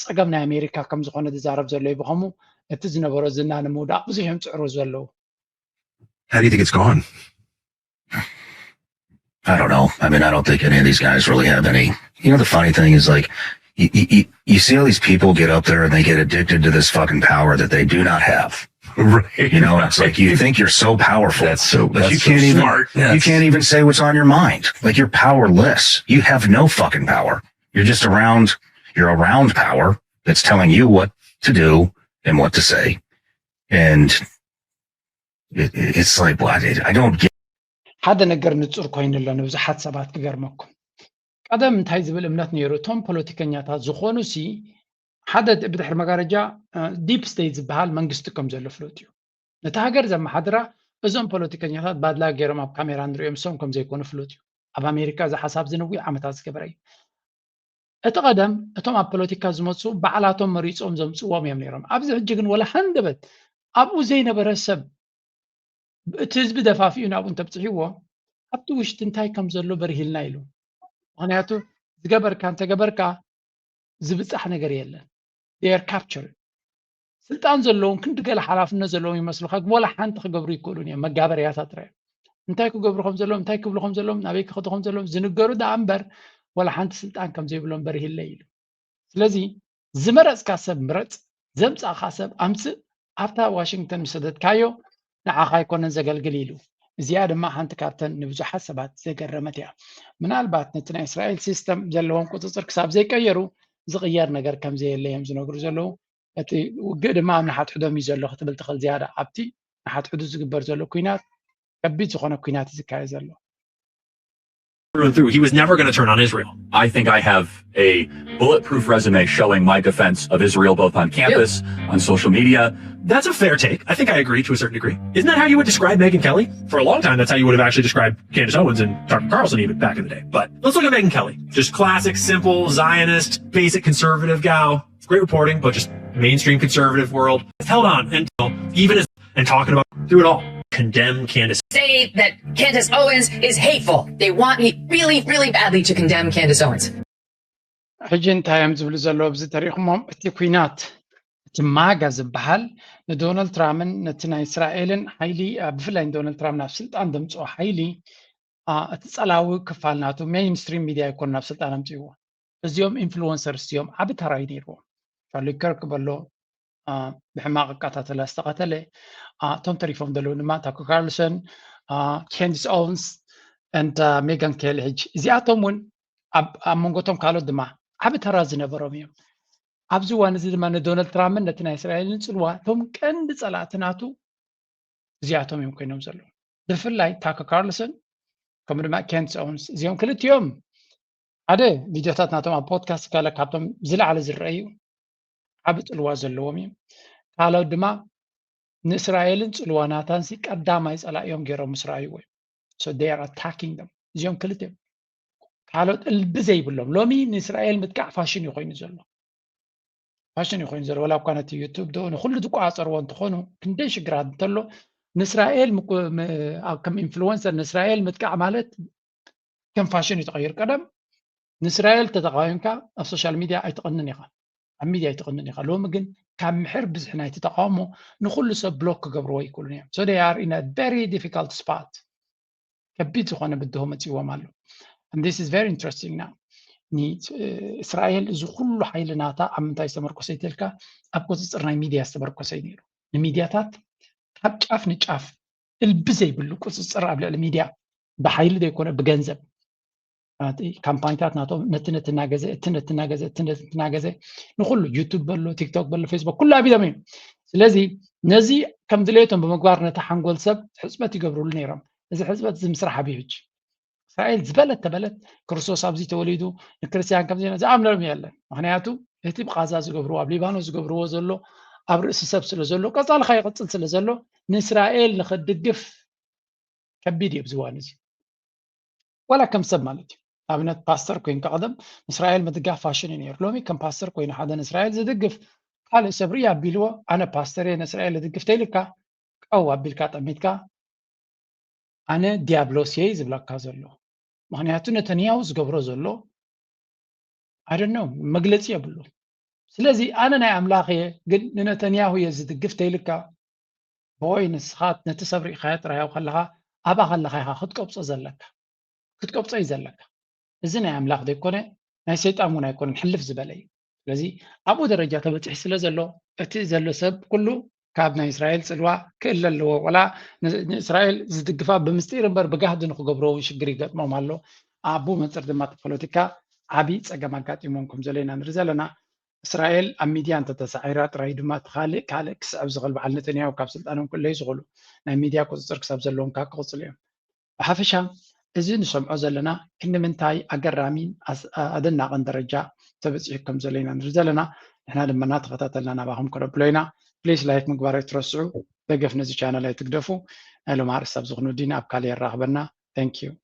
ፀገም ናይ ኣሜሪካ ከም ዝኾነ ዝዛረብ ዘሎ እዩ። ብኸምኡ እቲ ዝነበሮ ዝና ንምውዳቕ ብዙሕ እዮም ፅዕሩ ዘለዉ። How do you think it's gone? I don't know. I mean, I don't think any of these guys really have any. You know, the funny thing is like, you, you, you see all these people get up there and they get addicted to this fucking power that they do not have. Right. You know, it's like you think you're so powerful, That's so. but That's you so can't even smart. you can't even say what's on your mind. Like you're powerless. You have no fucking power. You're just around. You're around power that's telling you what to do and what to say. And it, it's like, what? I don't get. ሓደ ነገር ንጹር ኮይኑ ኣሎ ንብዙሓት ሰባት ክገርመኩም። ቀደም እንታይ ዝብል እምነት ነይሩ? እቶም ፖለቲከኛታት ዝኾኑ ሲ ሓደ ብድሕሪ መጋረጃ ዲፕ ስቴት ዝበሃል መንግስቲ ከም ዘሎ ፍሉጥ እዩ። ነቲ ሃገር ዘመሓድራ እዞም ፖለቲከኛታት ባድላ ገይሮም ኣብ ካሜራ ንሪኦም እሶም ከም ዘይኮኑ ፍሉጥ እዩ። ኣብ ኣሜሪካ እዚ ሓሳብ ዝንዊሕ ዓመታት ዝገበረ እዩ። እቲ ቀደም እቶም ኣብ ፖለቲካ ዝመፁ ባዕላቶም መሪፆም ዘምፅዎም እዮም ነይሮም። ኣብዚ ሕጂ ግን ወላ ሃንደበት ኣብኡ ዘይነበረ ሰብ እቲ ህዝቢ ደፋፊኡ ናብኡ እንተብፅሕዎ ኣብቲ ውሽጢ እንታይ ከም ዘሎ በርሂልና ኢሉ። ምክንያቱ ዝገበርካ እንተገበርካ ዝብፃሕ ነገር የለን። ር ካፕቸር ስልጣን ዘለዎም ክንዲ ገለ ሓላፍነት ዘለዎም ይመስሉካ፣ ግን ወላ ሓንቲ ክገብሩ ይክእሉን እዮም። መጋበርያታት ጥራይ እንታይ ክገብሩ ከም ዘለዎም እንታይ ክብሉ ከም ዘለዎም ናበይ ክኸዱ ከም ዘለዎም ዝንገሩ ደኣ እምበር ወላ ሓንቲ ስልጣን ከም ዘይብሎም በርሂለይ ኢሉ። ስለዚ ዝመረፅካ ሰብ ምረፅ፣ ዘምፃእካ ሰብ ኣምፅእ፣ ኣብታ ዋሽንግተን ዝሰደድካዮ ንዓኻ ኣይኮነን ዘገልግል ኢሉ። እዚኣ ድማ ሓንቲ ካብተን ንብዙሓት ሰባት ዘገረመት እያ። ምናልባት ነቲ ናይ እስራኤል ሲስተም ዘለዎም ቁፅፅር ክሳብ ዘይቀየሩ ዝቕየር ነገር ከም ዘየለ እዮም ዝነግሩ ዘለዉ። እቲ ውግእ ድማ ኣብ ንሓድሕዶም እዩ ዘሎ ክትብል ትኽእል ዝያዳ ኣብቲ ንሓድሕዱ ዝግበር ዘሎ ኲናት ከቢድ ዝኾነ ኲናት እዩ ዝካየድ ዘሎ። Through and through. He was never going to turn on Israel. I think I have a bulletproof resume showing my defense of Israel, both on campus, on social media. That's a fair take. I think I agree to a certain degree. Isn't that how you would describe Megyn Kelly? For a long time, that's how you would have actually described Candace Owens and Tucker Carlson, even back in the day. But let's look at Megyn Kelly. Just classic, simple, Zionist, basic conservative gal. Great reporting, but just mainstream conservative world. Held on until even as and talking about through it all. Condemn Candace. Say that Candace Owens is hateful. They want me really, really badly to condemn Candace Owens. ሕጂ እንታይ እዮም ዝብሉ ዘለዉ ኣብዚ ተሪእኹሞም? እቲ ኩናት እቲ ማጋ ዝበሃል ንዶናልድ ትራምፕን ነቲ ናይ እስራኤልን ሓይሊ ብፍላይ ንዶናልድ ትራምፕ ናብ ስልጣን ዘምፅኦ ሓይሊ እቲ ፀላዊ ክፋል ናቱ ሜይንስትሪም ሚድያ ይኮኑ ናብ ስልጣን ኣምፅእዎ። እዚኦም ኢንፍሉወንሰርስ እዮም፣ ዓቢ ተራ እዩ ነይርዎም። ቻርሊ ከርክ በሎ ብሕማቕ ኣቃታተላ ዝተቐተለ፣ እቶም ተሪፎም ዘለዉ ድማ ታኮ ካርልሰን፣ ኬንዲስ ኦውንስ፣ ሜጋን ኬሊ። ሕጂ እዚኣቶም እውን ኣብ መንጎቶም ካልኦት ድማ ዓቢ ተራ ዝነበሮም እዮም። ኣብዚ እዋን እዚ ድማ ንዶናልድ ትራምፕን ነቲ ናይ እስራኤልን ፅልዋ እቶም ቀንዲ ፀላእቲ ናቱ እዚኣቶም እዮም ኮይኖም ዘለዉ። ብፍላይ ታኮ ካርልሰን ከምኡ ድማ ኬንዲስ ኦውንስ እዚኦም ክልቲኦም ሓደ ቪድዮታት ናቶም ኣብ ፖድካስት ካለ ካብቶም ዝለዓለ ዝረአዩ ዓቢ ፅልዋ ዘለዎም እዮም። ካልኦት ድማ ንእስራኤልን ፅልዋ ናታንሲ ቀዳማይ ፀላእዮም ገይሮም ምስ ረኣይዎ እዮም። So they are attacking them። እዚኦም ክልቲኦም ካልኦት እልቢ ዘይብሎም ሎሚ ንእስራኤል ምጥቃዕ ፋሽን እዩ ኮይኑ ዘሎ። ፋሽን እዩ ኮይኑ ዘሎ። ወላ እኳ ነቲ ዩቱብ ዶ ንኩሉ ዝቆፃፀርዎ እንተኾኑ ክንደይ ሽግራት እንተሎ ንእስራኤል ከም ኢንፍሉወንሰር ንእስራኤል ምጥቃዕ ማለት ከም ፋሽን እዩ ተቐይሩ። ቀደም ንእስራኤል ተተቃዊምካ ኣብ ሶሻል ሚድያ ኣይትቐንን ኢኻ፣ ኣብ ሚድያ ኣይትቐንን ኢኻ። ሎሚ ግን ካብ ምሕር ብዝሒ ናይቲ ተቃውሞ ንኩሉ ሰብ ብሎክ ክገብርዎ ይክእሉን እዮም። So they are in a very difficult spot። ከቢድ ዝኾነ ብድሆ መፅዎም ኣሎ። And this is very interesting now። እስራኤል እዚ ኩሉ ሓይሊ ናታ ኣብ ምንታይ ዝተመርኮሰ ይተልካ? ኣብ ቁፅፅር ናይ ሚድያ ዝተመርኮሰ እዩ ነይሩ። ንሚድያታት ካብ ጫፍ ንጫፍ እልቢ ዘይብሉ ቁፅፅር ኣብ ልዕሊ ሚድያ ብሓይሊ ዘይኮነ ብገንዘብ ካምፓኒታት ናቶም ነቲ ነቲ እናገዘ እቲ ነቲ እናገዘ እቲ ነቲ እናገዘ ንኩሉ ዩቱብ በሎ ቲክቶክ በሎ ፌስቡክ ኩሉ ኣቢሎም እዮም። ስለዚ ነዚ ከም ድሌቶም ብምግባር ነቲ ሓንጎል ሰብ ሕፅበት ይገብርሉ ነይሮም። እዚ ሕፅበት እዚ ምስራሕ ኣብዩ ሕጂ እስራኤል ዝበለት ተበለት ክርስቶስ ኣብዚ ተወሊዱ ንክርስትያን ከምዚ ዝኣምነሎም የለን። ምክንያቱ እቲ ብቃዛ ዝገብርዎ ኣብ ሊባኖስ ዝገብርዎ ዘሎ ኣብ ርእሲ ሰብ ስለ ዘሎ ቀፃልካ ይቅፅል ስለ ዘሎ ንእስራኤል ንክድግፍ ከቢድ እዩ ኣብዚ እዋን እዚ። ዋላ ከም ሰብ ማለት እዩ። ኣብነት ፓስተር ኮይንካ ቀደም ንእስራኤል ምድጋፍ ፋሽን እዩ ነይሩ። ሎሚ ከም ፓስተር ኮይኑ ሓደ ንእስራኤል ዝድግፍ ካልእ ሰብ ርኢ ኣቢልዎ ኣነ ፓስተር እየ ንእስራኤል ዝድግፍ ተይልካ ቀው ኣቢልካ ጠሚትካ ኣነ ዲያብሎስ እየ ዝብለካ ዘሎ። ምክንያቱ ነተንያሁ ዝገብሮ ዘሎ I don't know መግለፂ የብሉ። ስለዚ ኣነ ናይ ኣምላኽ እየ ግን ንነተንያሁ እየ ዝድግፍ ተይልካ ብኦይ ንስኻ ነቲ ሰብ ርኢኻዮ ጥራይ ከለኻ ኣብኣ ከለኻ ኢኻ ክትቀብፆ ዘለካ ክትቀብፆ እዩ ዘለካ። እዚ ናይ ኣምላኽ ዘይኮነ ናይ ሰይጣን እውን ኣይኮነን ሕልፍ ዝበለ እዩ። ስለዚ ኣብኡ ደረጃ ተበፂሑ ስለ ዘሎ እቲ ዘሎ ሰብ ኩሉ ካብ ናይ እስራኤል ፅልዋ ክእለ ኣለዎ። ቆላ ንእስራኤል ዝድግፋ ብምስጢር እምበር ብጋህዲ ንክገብሮ እውን ሽግር ይገጥሞም ኣሎ። ኣብኡ መፅር ድማ እቲ ፖለቲካ ዓብዪ ፀገም ኣጋጢሞም ከም ዘሎ ኢና ንርኢ ዘለና። እስራኤል ኣብ ሚድያ እንተተሳዒራ ጥራይ ድማ እቲ ካልእ ካልእ ክስዕብ ዝኽእል በዓል ነተንያሁ ካብ ስልጣኖም ክእለዩ ዝኽእሉ ናይ ሚድያ ቁፅፅር ክሳብ ዘለዎም ከዓ ክቕፅሉ እዮም። ብሓፈሻ እዚ ንሰምዖ ዘለና ክንዲ ምንታይ ኣገራሚን ኣደናቕን ደረጃ ተበፂሑ ከም ዘሎ ኢና ንርኢ ዘለና። ንሕና ድማ እናተኸታተልና ናባኹም ከነብሎ ኢና። ፕሊስ ላይክ ምግባር ኣይትረስዑ። ደገፍ ነዚ ቻነል ኣይትግደፉ። ናይ ሎም ኣርእስቲ ኣብዚ ክንውዲና ኣብ ካልእ የራኽበና። Thank you።